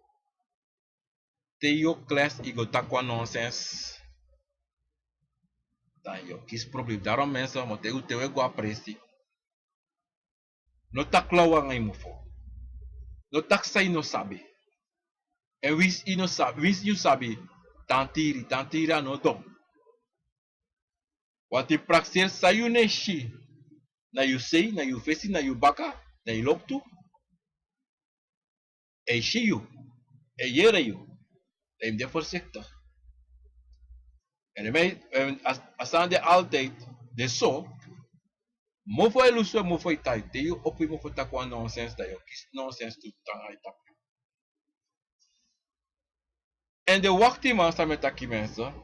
Te yu o klesi, yu go taki wan nonsens, dan yu o kisi problem. Daarom mensen, mi o taigi un, te un e go a presi, no taki law nanga yu mofo. No taki san yu no sabi. Èn winsi yu no sabi, winsi yu sabi, dan tiri, dan tiri a no don. Want yu prakseri san yu no e si. Na yu sei, na yu fesi, na yu baka, na yu loktu. Èn yu si yu, èn yu yere yu. Dan yu mus de voorzichtig. Èn dan mi, èn a, a sani de altijd de so. Mofo e lusu, mofo e tai. Te yu opo yu mofo taki wan nonsens, dan yu o kisi nonsens tu tan a e tapu. Èn den waktiman san mi e taki, mensen,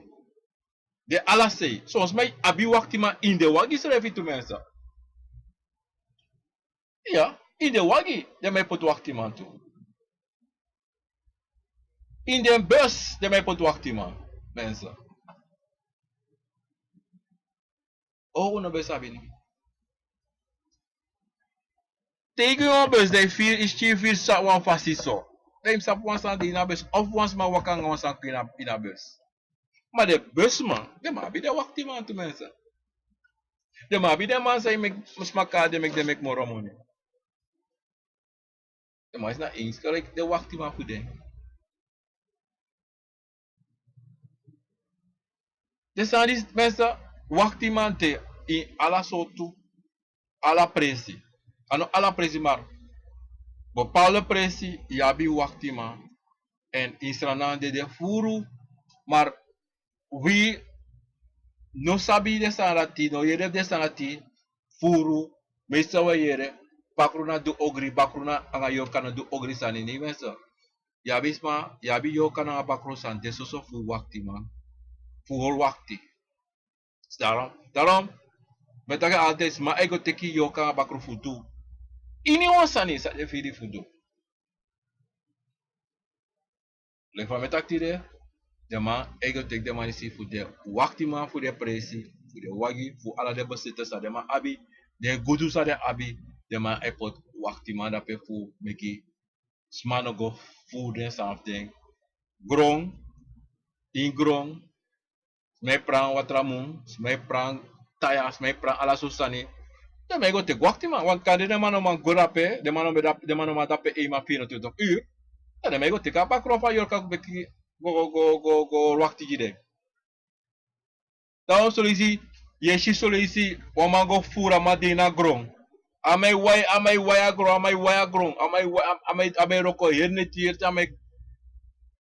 den ala sei. Son sma abi waktiman ini den wagi srefi tu, mensen. Ya, ini den wagi den man e poti waktiman tu. Ini den bus den man e poti waktiman, mensen. O, un no ben sabi no. Te yu go ini wan bus, dan yu firi, yu si yu firi sa wan fasi so. Dan yu mus sabi wan sani de ini a bus, of wan sma waka nanga wan sani kon ini a, ini a bus. Ma den busman, den man abi den waktiman tu, mensen. Den man abi den man san e meki sma kari, den meki, den meki moro moni. Den man disi na ingeschakeld den waktiman fu den. Den sani disi, mensen, waktiman de ini ala sortu, ala presi. A no ala presi, maar bepaalde presi yu abi waktiman. Èn ini Sranan den de furu, maar wi no sabi den sani dati, no yere den sani dati furu. Meestal wi e yere bakru na du ogri, bakru na anga yorka na du ogri sani, ne, mensen. Yu abi sma, yu abi yorka nanga bakru san de soso fu waktiman, fu hori wakti. Daarom, daarom mi e taki altijd, sma e go teki yorka nanga bakru fu du iniwan sani san den firi fu du. Leki fa mi e taki tide, den man e go teki den man disi fu den waktiman, fu den presi, fu den wagi, fu ala den besete san den man abi, den gudu san den abi, den man e poti waktiman dape fu meki sma no go furu den sani fu den. Gron, ini gron, sma e pran watramun, sma e pran taya, sma e pran ala sortu sani. Den man e go teki waktiman, want kande den man no man go dape, den man no man dape, den man no man dape één man vierentwintig uur. Dan den man e go teki a bakru fu a yorka go, go, go, go wakti gi den. Dan wan son leisi, yu e si son leisi, wan man go furu, a man de ini a gron. A man e wai, a man e wai a gron, a man e wai a gron, a man e wai, a man e, a man e wroko heri neti, heri, a man e,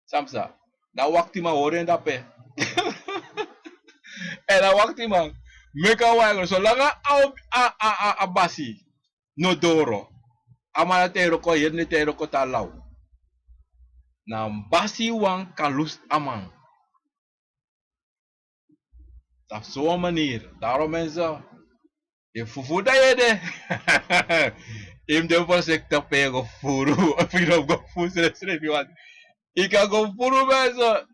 san psa. Dan a waktiman hori en dape. Èn a waktiman meki a wai a gron solanga a, a, a, a, a basi no doro. A man dati e wroko heri neti, e wroko te a law. Na a basi wawan kan lusu a man. Tapu sowan manier. Daarom mensen, yu e fufuru dan yu ede. Yu mus de voorzichtig pe yu e go fufuru. Efu yu no go fufuru srefsrefi, want yu kan go fufuru, mensen,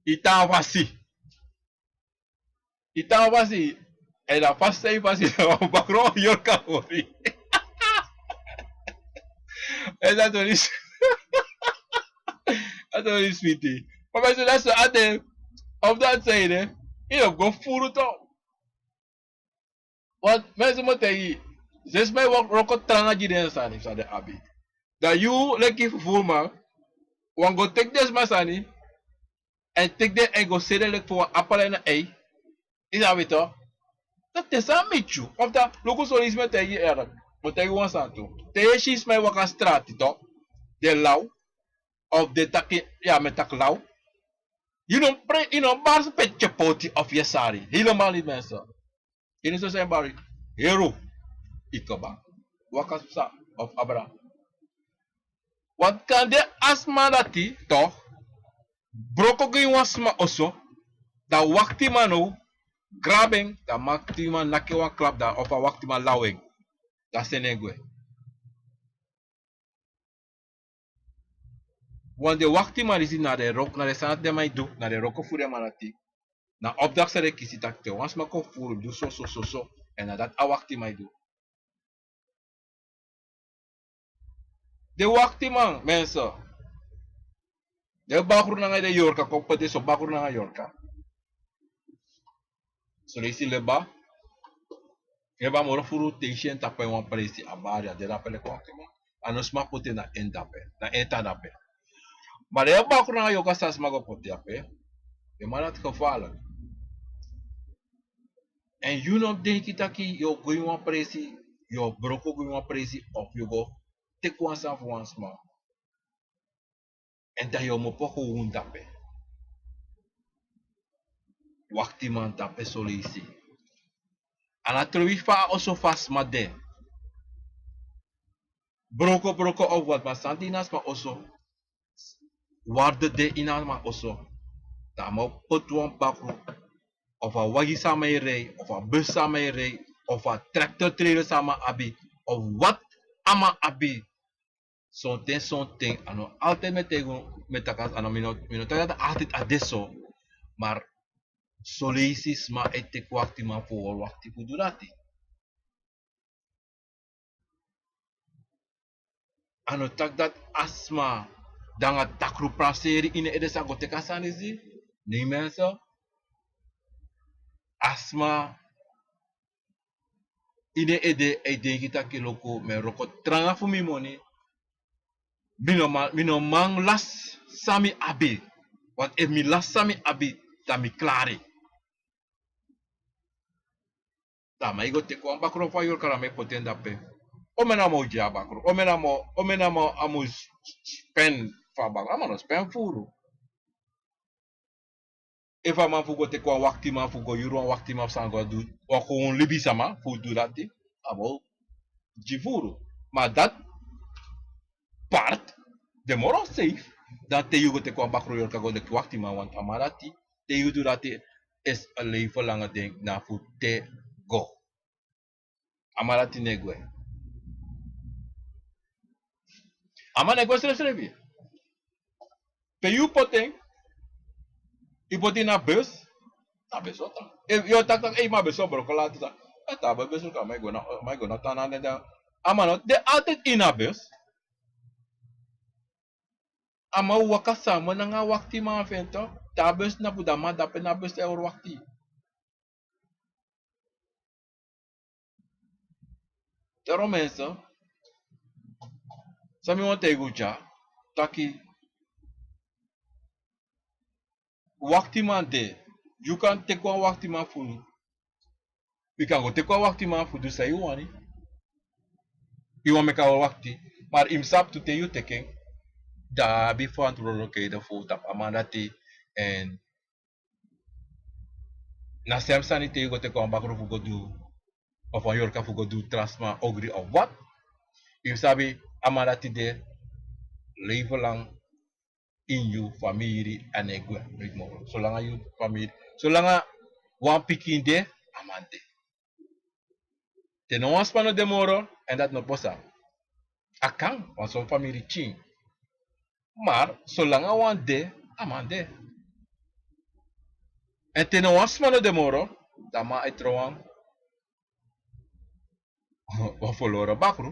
yu tan fasi. Yu tan fasi. Èn a fasi san yu fasi, na wan bakru yorka hori. Èn dati no de, dati no de switi. Ma mensen, dati so a de. Of dati san yu de, yu no go fufuru toch. Want mensen, mi o taigi yu, den sma e wroko tranga gi den sani san den abi. Dan yu leki fufuruman wani go teki den sma sani, èn teki den èn go seri den leki fu wan apel na en ei. Yu sabi toch? Dati de san miti yu. Of dan, luku son leisi, mi e taigi yu, mi e taigi wan sani tu. Te yu e si sma e waka strati toch, den law, of den taki, ya, mi e taki law. Yu no pre-, yu no bari spetye poti of yu e sari. Helemaal niet, mensen. Yu no so sani bari. Heru, yu kaba. Waka psa of abra. Want kande a sma dati toch wroko go ini wan sma oso, dan waktiman now grabu en, dan waktiman naki en wan klap, dan of a waktiman law en, dan seni en gwe. Want den waktiman disi, na den wroko, na den sani dati den man e du, na den wroko fu den man dati. Na opdracht san den kisi taki te wan sma kon fufuru, du so, so, so, so. Èn na dati a waktiman e du. Den waktiman, mensen. Den bakru nanga den yorka kon poti so bakru nanga yorka. Soleisi leba. Leba moro furu te yu si en tapu en wan presi a bari a de dape leki waktiman. A no sma poti en na en dape, na en tan dape. Ma den bakru nanga yorka san sma go poti ape. Den man dati gevaarlijk. Èn yu no denki taki yu o go ini wan presi, yu o broko go ini wan presi of yu go teki wan sani fu wan sma. Èn dan yu o mopo kon wun dape. Waktiman dape soleisi. A na trobi fa a oso fu a sma de. Broko broko of wat, ma san de ini a sma oso, warde de ini a sma oso. Dan a man o poti wan bakru, of a wagi san a man e rei, of a bus san a man e rei, of a tractor trailer san a man abi, of wat a man abi. Sonten sonten, a no altijd mi e taigi unu, mi e taki a no, mi no, mi no taki dati altijd a de so. Maar soleisi sma e teki waktiman fu hori wakti fu du dati. A no taki dati a sma de nanga takru praseri ini en ede sa go teki a sani disi. Nee mensen. A sma ini en ede e denki taki luku, mi e wroko tranga fu mi moni. Mi no man, mi no man lasi san mi abi. Want efu mi lasi san mi abi, dan mi klari. Dan a man e go teki wan bakru fu a yorka, dan a man e poti en dape. Omeni a man o gi a bakru, omeni a man, omeni a man a mus spen fu a bakru, a man no spen furu. Efu a man fu go teki wan waktiman fu go yuru wan waktiman fu san go du, wan kon libisama fu du dati, a man o gi furu. Ma dati part de moro safe dan te yu go teki wan bakru yorka go leki waktiman, want a man dati, te yu du dati, is a leven langa ding na fu te go. A man dati no e gwe. A man no e gwe srefsrefi. Pe yu poti en, yu poti en na bus, na bus o tan. Efu yu o taki taki, ei, ma bus o broko lati, san e tan a bus, bus o tan, a man e gwe na, a man e gwe na tan na den. A man no de altijd ini a bus. A man o waka sama nanga a waktiman fu en, toch. Te a bus na fu dape, na bus e hori wakti. Daarom mensen, san mi wani taigi un dya, taki waktiman de, yu kan teki wan waktiman fu, yu kan go teki wan waktiman fu du san yu wani. Yu wani meki a wakti, maar yu mus sabi tu te yu teki en, dan a abi verantwoordelijkheden fu tapu a man dati, en na sem sani te yu go teki wan bakru fu go du, of wan yorka fu go du tra sma ogri of wat. Yu mus sabi a man dati de leven lang ini yu famiri, a no e gwe noiti moro. Solanga yu famiri, solanga wan pikin de, a man de. Te no wan sma no de moro, èn dati no pasa. A kan, want son famiri tyin. Maar solanga wan de, a man de. Èn te no wan sma no de moro, dan a man e tron wan, wan foloro bakru.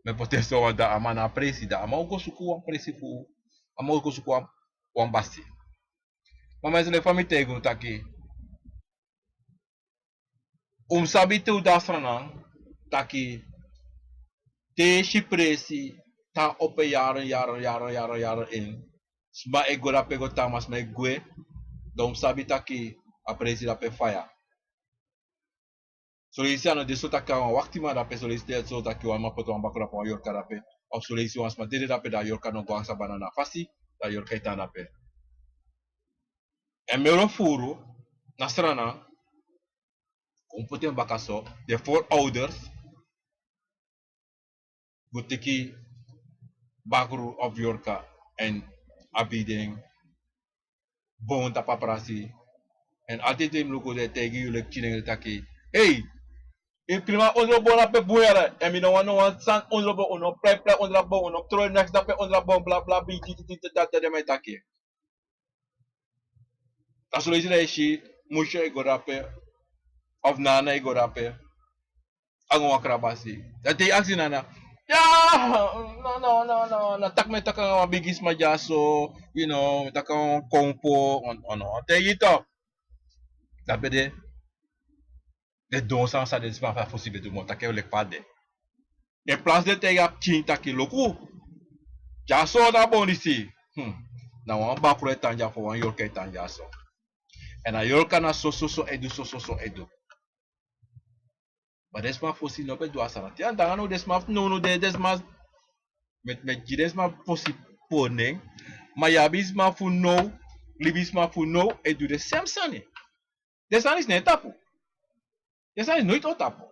Mi e poti en so, want dan a man na a presi, dan a man o go suku wan presi fu, a man o go suku wan, wan basi. Ma mi e srefi, fa mi taigi un taki, un mus sabi te un de a Sranan, taki te yu si presi tan opo yaren, yaren, yaren, yaren, yaren in. Sma e go dape go tan, ma sma e gwe. Dan un mus sabi taki a presi dape faya. Soleisi a no de so taki a wan waktiman dape, soleisi de so taki wan man poti wan bakru dape, wan yorka dape. Of soleisi wan sma dede dape, dan a yorka no go a sabana na fasi, dan a yorka e tan dape. Èn mi o furu na Sranan, kon poti en baka so, den voorouders go teki bakru of yorka èn abi den bon tapu a prasi. Èn altijd te mi luku, den e taigi yu leki tyin, den e taki: "Ei, yu prima ondro bon dape bun yere, èn mi no wani no wan sani ondro bon, un no prei prei ondro bon, un no tron neks dape ondro bon, bla bla bla, titi titi tata," den man e taki. A soleisi dan yu si musu e go dape, of nana e go dape, nanga wan krabasi. Dan te yu aksi nana, Ya, no, no, no, no, no. Taki mi e taki nanga wan bigi sma dyaso, you know, mi e taki nanga wan konfo, wan, wan, wan. Te yu tok. Dati ben de. Den don sani san den sma fu a fosi ben du, mi o taki en leki fa a de. En plasi den taigi a pikin taki luku, dyaso na bon disi. Hmm. Na wan bakru e tan dya fu wan yorka e tan dyaso. Èn a yorka na so, so, so e du, so, so, so e du. Ma den sma fosi no ben du a sani dati. Èn dan now den sma fu now, now den, den sma, mi, mi e gi den sma fosi pori nen. Ma yu abi sma fu now, libisma fu now e du den sem sani. Den sani disi no e tapu. Den sani disi noiti o tapu.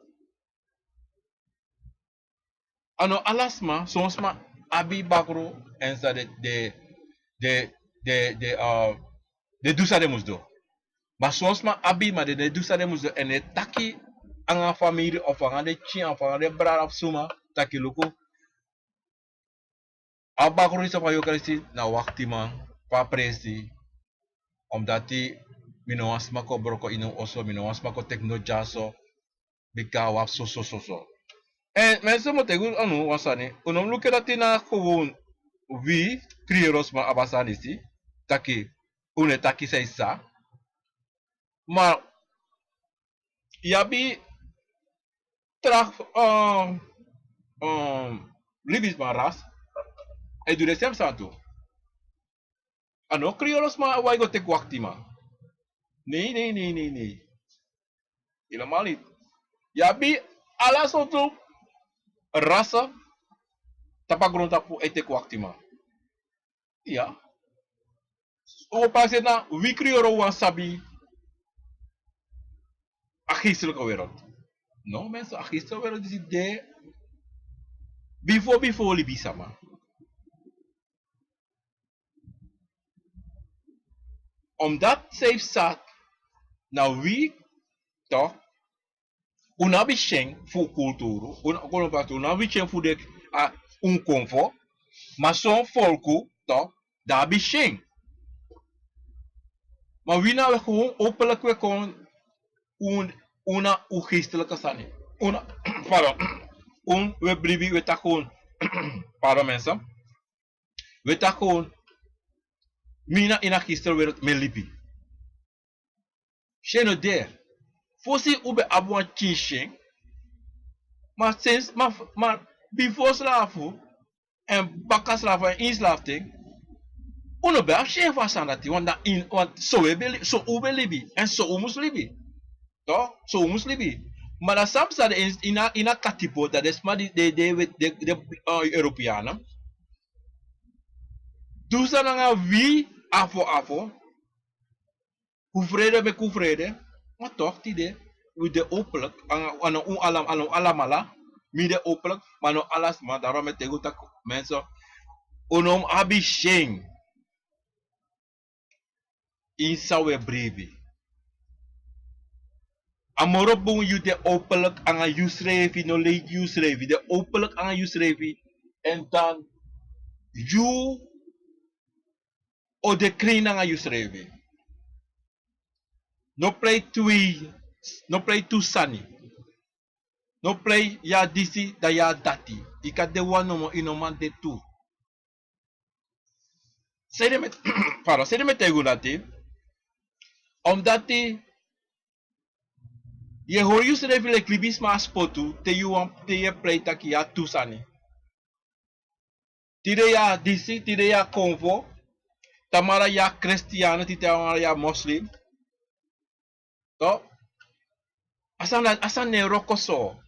A no ala sma, son sma abi bakru èn san den, den, den, den, den, ah, den du san den mus du. Ma son sma abi, ma den no e du san den mus du, èn den e taki nanga famiri of nanga den pikin of nanga den brada of suma taki luku. A bakru disi fu a yorka disi na waktiman fu a presi. Omdati mi no wani sma kon broko ini un oso, mi no wani sma kon teki noti dyaso. Bika wi abi so, so, so, so. Èn mensen, mi o taigi unu wan sani. Un no mus luku dati na gewoon wi Kriyorosma abi a sani disi. Taki, un e taki san yu sa. Ma yu abi tra, um, um, libisma ras e du den sem sani tu. A no Kriyorosma wani go teki waktiman. Nee, nee, nee, nee, nee. Helemaal niet. Yu abi ala sortu rasa tapu a grontapu e teki waktiman. Ya. O pasi na wi Kriyoro wani sabi a geestelijke wereld. No, mensen, a geestelijke wereld disi de bifo, bifo libisma. Omdati san yu sabi na wi, tok, un no abi syen fu un kulturu, un, un no abi syen fu den, a, un konfo, ma son folku, tok, den abi syen. Ma wi na wi gewoon openlijk wi kon, un, un na un geestelijke sani. Un, pardon, un, wi e bribi, wi e taki gewoon, pardon mensen. Wi e taki gewoon, mi na ini a geestelijke wereld mi e libi. Syen no de. Fosi un ben abi wan pikin syen. Ma sinds, ma, ma bifo slafu, èn baka slafu èn ini slafu ten, un no ben abi syen fu a sani dati, want dan in, want so wi ben li-, so un ben libi, èn so un mus libi. Toch? So un mus libi. Ma dan san psa de in, ini a, ini a katibo, dan den sma di, den, den, den, den, den, eh, Europeanen du sani nanga wi afo afo. Fu frede, meki un frede. Ma toch tide, wi de openlijk, a no, a no un alam-, a no alamala, mi de openlijk, ma no ala sma, daarom mi e taigi un taki, mensen, un no mus abi syen ini san wi e bribi. A moro bun yu de openlijk anga yusrefi, no leigi yusrefi, de openlijk anga yusrefi, èn dan yu o de krin nanga yusrefi. No prei tu, no prei tu sani. No prei yu a disi, dan yu a dati. Yu kan de wan nomo, yu no man de tu. San ede mi e, pardon, san ede mi e taigi un dati? Omdati yu e hori yusrefi leki libisma a spotu, te yu wan, te yu e prei taki yu a tu sani. Tide yu a disi, tide yu a konfo, tamara yu a kristian, tide tamara yu a moslim. Toch? A sani, a sani no e wroko so.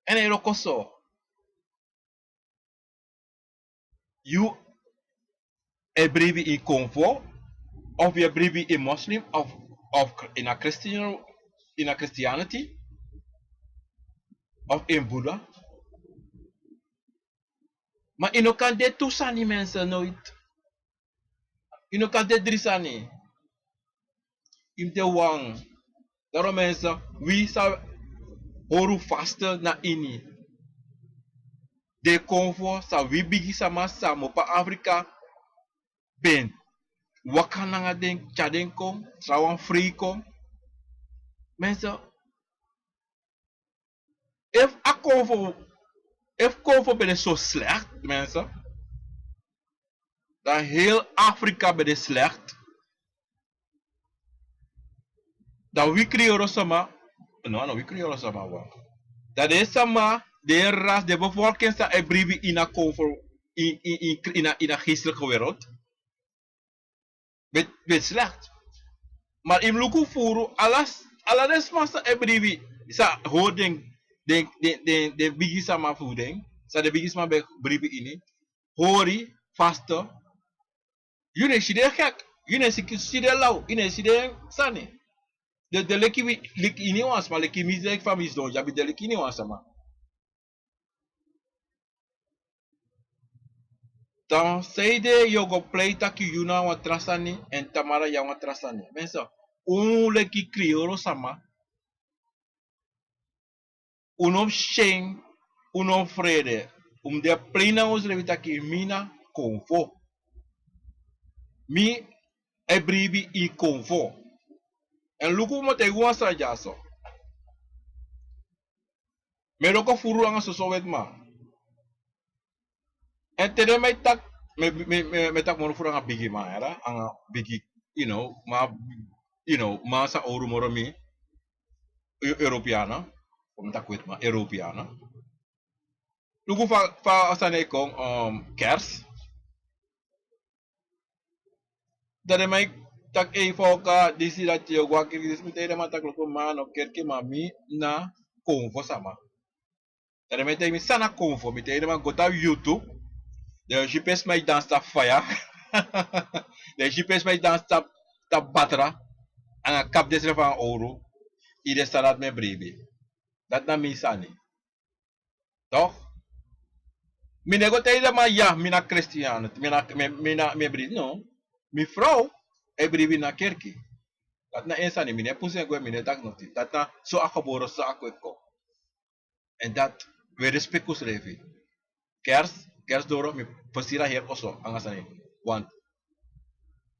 A no e wroko so. Yu e bribi ini konfo, of yu e bribi ini moslim, of, of ini a Christian, ini a Christianity, of ini Buddha. Ma yu no kan de tu sani, mensen, nooit. Yu no kan de dri sani. Yu mus de wan. Daarom mensen, wi sa hori un vaste na ini den konfo san wi bigisma san mu opo na Afrika ben waka nanga den, tyari den kon, trawan frei kon. Mensen, efu a konfo Efu Konfo ben de so slecht, mensen, dan heel Afrika ben de slecht. Dan wi Kriyoro sama, no, no, wi Kriyoro sama, wan. Dan den sama, den ras, den bevolking san e bribi ini a Konfo, in, in, in, in a, in a geestelijke wereld. Beti, beti slecht. Maar yu mus luku furu, ala, ala den sma san e bribi, san hori den, den, den, den, den bigi sama fu den, san den bigi sma ben bribi ini, hori, faste. Yu no e si den gek, yu no e si, si den law, yu no e si den sani. Den, den leki wi, leki iniwan sma, leki mi, leki fa mi sidon, yu abi den leki iniwan sama. Dan sanede yu o go plei taki yu na wan tra sani, èn tamara yu na wan tra sani. Mensen, un leki Kriyoro sama, un no mus syen, un no mus frede. Un mus de plei nanga unsrefi taki mi na Konfo. Mi e bribi ini Konfo. Èn luku, un mu taigi wan sani dyaso. Mi e wroko furu anga soso wetiman. Èn te den man e taki, mi, mi, mi, mi e taki moro furu anga bigiman, yara, anga bigi, you know, ma, you know, man san owru moro mi, Eu-, Europeana, kon mi taki wetiman, Europeana. Luku fa, fa a sani e kon, um, Kerst. Dan den man e taki, ei, fa yu o kon, disi, dati, yu o go a kerki, disi, mi taigi den man taki, luku, ma a no kerki, ma mi na Konfo sama. Dan den man e taigi mi san na Konfo, mi taigi den man go tapu YouTube. Den o si pe sma e dansi tapu faya. Den o si pe sma e dansi tapu, tapu batra. Anga kapu den srefi anga owru. Yu de san dati mi e bribi. Dati na mi sani. Toch? Mi no e go taigi den man, ya, mi na Christian, mi na, mi, mi na, mi e bribi, no. Mi frow e bribi na kerki. Dati na en sani, mi no e pusu en gwe, mi no e taki noti. Dati na so a gebore, so a kweki kon. Èn dati, wi e respeki unsrefi. Kerst, kerst doro, mi fu seri a heri oso anga sani. Want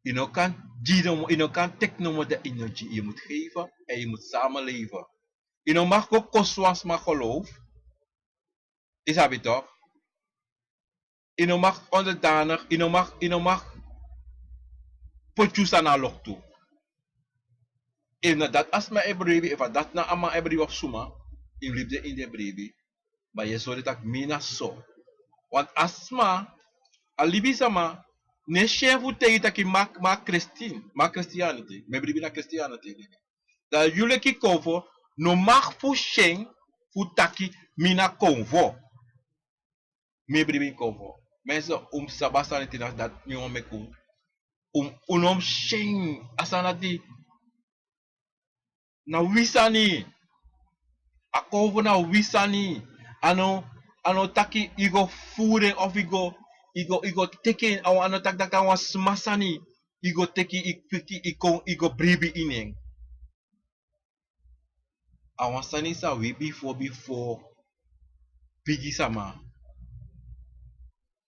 yu no kan gi nomo, yu no kan teki nomo, dan yu no gi, yu mus geven èn yu mus samenleven. Yu no mag go kosi wan sma geloof. Yu sabi toch? Yu no mag onderdanig, yu no mag, yu no mag poti yu sani na loktu. Efu na dati a sma e bribi, efu a dati na a man e bribi of suma, yu mus libi den ini den bribi. Ma yu e sori taki mi na so. Want a sma, a libisama, no e syen fu taigi taki mi a, mi a Christian, mi a Christianity, mi e bribi na Christianity. Dan yu leki Konfo no mag fu syen fu taki mi na Konfo. Mi e bribi ini Konfo. Mensen, un mus sabi a sani dati, na dati mi wani meki un, un, un no mus syen a sani dati. Na wi sani. A Konfo na wi sani. A no, a no taki yu go furu en of yu go, yu go, yu go teki en, a no taki taki a wan sma sani. Yu go teki, yu piki, yu kon, yu go bribi ini en. A wan sani san wi bifo, bifo bigisama.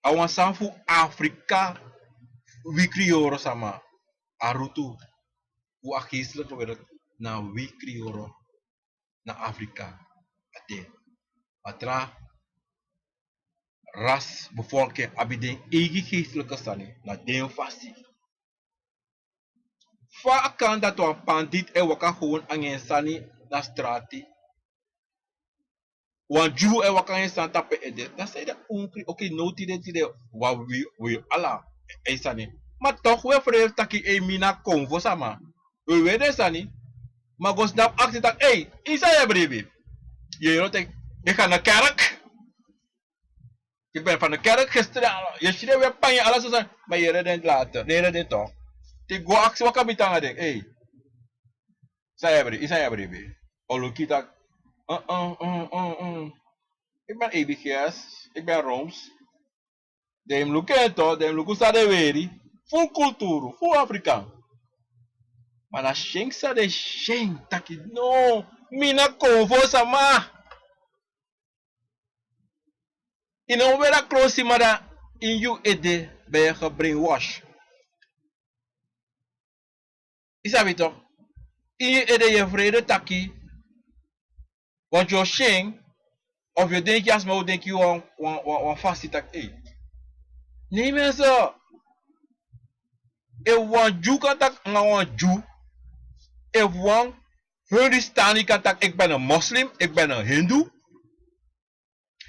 A wan sani fu Afrika, wi Kriyoro sama. A rutu fu a geestelijke wereld na wi Kriyoro, na Afrika. A de. A tra ras, bevolking abi den eigi geestelijke sani, na den fasi. Fa a kan dati wan pandit e waka gewoon anga en sani na strati? Wan Dyu e waka anga en sani tapu en ede. Dan sanede un kri-, oké, now tide, tide, wan wi, wi ala e sani. Ma toch wi e frede taki, ei, mi na Konfo sama. Wi e weri den sani. Ma go snapu aksi taki, ei, yu san yu e bribi? Yu e yere taki, ik ga naar kerk. Ik ben van de kerk gisteren al. Yu e si den wi e panya, ala so sani. Ma yu e yere den later, yu e yere den toch. Te yu go aksi waka miti anga den, ei, san yu e bribi, san yu e bribi? O luku taki, uh, uh, uh, uh, uh. Ik ben E B G S, ik ben Rooms. Den mus luku en toch, den mus luku san den weri. Furu kulturu, furu Afrika. Ma na syen san den syen taki, no, mi na Konfo sama. Yu no weri a klosi, ma dan ini yu ede ben yu gebrainwash. Yu sabi toch? Ini yu ede yu e frede taki, want yu o syen Of yu e denki a sma o denki yu wan, wan, wan, wan fasi taki, ei. Nee mensen. Efu wan Dyu kan taki nanga wan Dyu. Efu wan Hindustani kan taki, ik ben een moslim, ik ben een hindoe.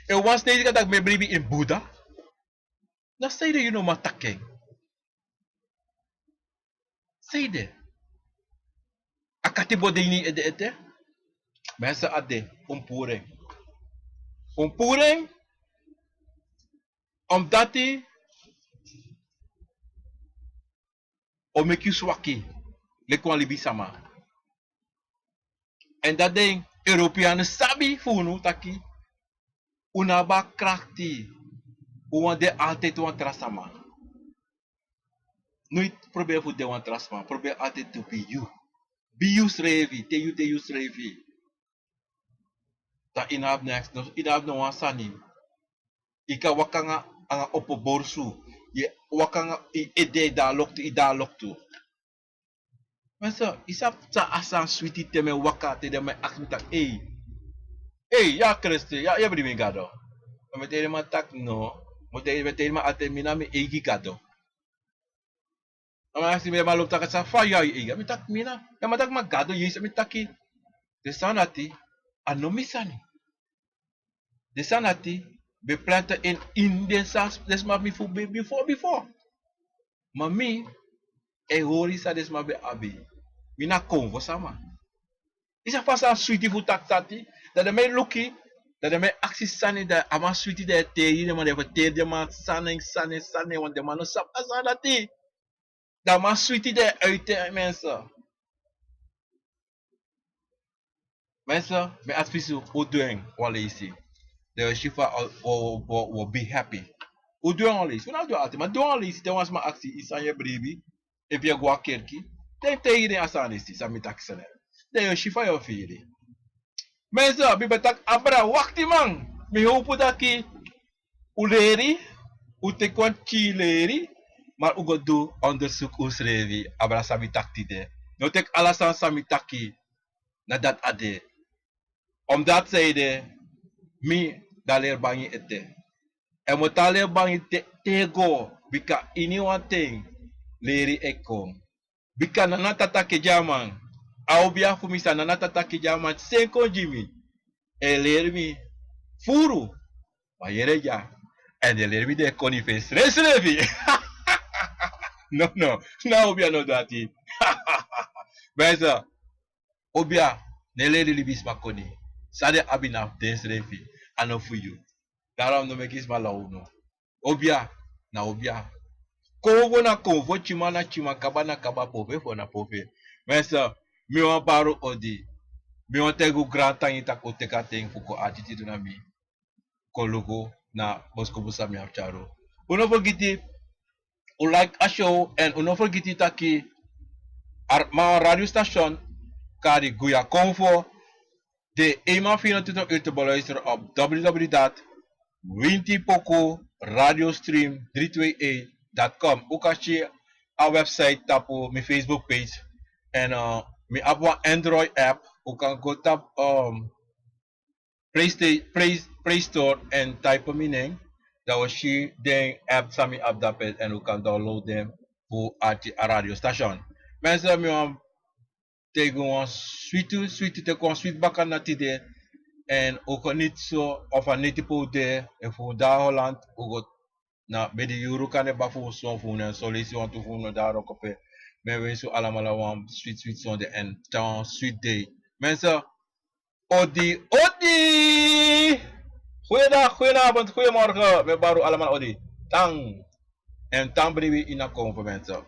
Efu wan Snesi kan taki, mi e bribi in Buddha. Dan sanede yu no man taki en? Sanede? A katibo de ini yu ede ete. Mensen, a de, un puru en. Un puru en. Omdati o meki yu swaki leki wan libisama. Èn dati den Europeanen sabi fu unu taki un no abi a krakti. Un wani de altijd wan tra sama. Noiti proberi fu de wan tra sama. Proberi altijd to be yu. Be yusrefi, te yu de yusrefi. Dan yu no abi neks, no, yu no abi no wan sani. Yu kan waka nanga, nanga opo borsu. Yu e waka nanga yu ede, yu de na loktu, yu de na loktu. Mensen, yu sabi san a sani switi te mi e waka, te den man e aksi mi taki, ei. Ei, yu a Kristen, yu e bribi ini Gado? Dan mi e taigi den man taki no. Mi e taigi, mi e taigi den man altijd, mi na mi eigi Gado. A man aksi mi, den man lobi taki, san fa yu a yu eigi? Mi taki mi na. Den man taki ma Gado, Yesus, mi taki. Den sani dati, a no mi sani. Den sani dati ben plante in, in den sma, den sma fu mi fu ben bifo, bifo. Ma mi e hori san den sma ben abi. Mi na konfo sama. Yu sabi fa a sani switi fu taki sani. Dan den man e luku, dan den man e aksi sani, dan a man switi, dan yu e taigi den man, den e ferteri den man sani, sani, sani, want den man no sabi a sani dati. Dan a man switi, dan yu e uiti en, mensen. Mensen, mi e adviseri un, un du en wan leisi. Dan yu o si fa un, un, un, un o be happy. Un du en wan leisi. Un no abi du en altijd, ma du en wan leisi. Te wan sma aksi yu san yu e bribi, efu yu e go na kerki, dan yu taigi den a sani disi san mi taki, san. Dan yu o si fa yu o firi. Mensen, mi ben taki abra, waktiman. Mi howpu taki un leri, un teki wan pikin leri, ma un go du onderzoek unsrefi, abra san mi taki tide. No teki ala sani san mi taki, na dati a de. Omdati sanede, mi, dan leri bangi ete. Èn mi o tan leri bangi te, te go, bika ini wan ten leri e kon. Bika Nana Tata Kejaman, a obia fu mi san Nana Tata Kejaman seni kon gi mi, e leri mi furu. Ma yere dya, èn den leri mi den koni fu en srefsrefi. No, no, na obia no dati. Mensen, obia no e leri libisma koni. San den abi na fu densrefi, a no fu yu. Daarom no meki sma law unu. Obia na obia. Konfo na konfo, tyiman na tyiman, kaba na kaba, pofefo na pofe. Mensen, mi wani bari un odi. Mi wani taigi un grantangi taki un teki a ten fu kon ati tide na mi. Kon luku na boskopu san mi abi tyari un. Un no fergiti, un like a show, èn un no fergiti taki a, ma, radio station kari Guya Konfo de eenmaal vierentwintig uur te beluisteren op w w w dot winti poku radiostream drie twee een dot com. Un kan si a website tapu mi Facebook page. Èn, eh, mi abi wan Android app. Un kan go tapu, ehm, Play Sta-, Play, Play Store èn type mi nen. Dan un o si den app san mi abi dape èn un kan download den fu arki a radio station. Mensen, mi wani taigi un wan switi, switi, teki wan switi bakana tide. Èn un geniet so, of a neti pe un de, efu un de na Holland, un go na bedi yuru kande ba fu un son fu un, èn son leisi wantu fu un no de na wroko pe. Mi e wensi un alamala wan switi, switi sonde èn wan switi dei. Mensen, odi, odi! Goeiedag, goedenavond, goedemorgen. Mi e bari un alamala odi. Tan. Èn tan bribi ini a konfo, mensen.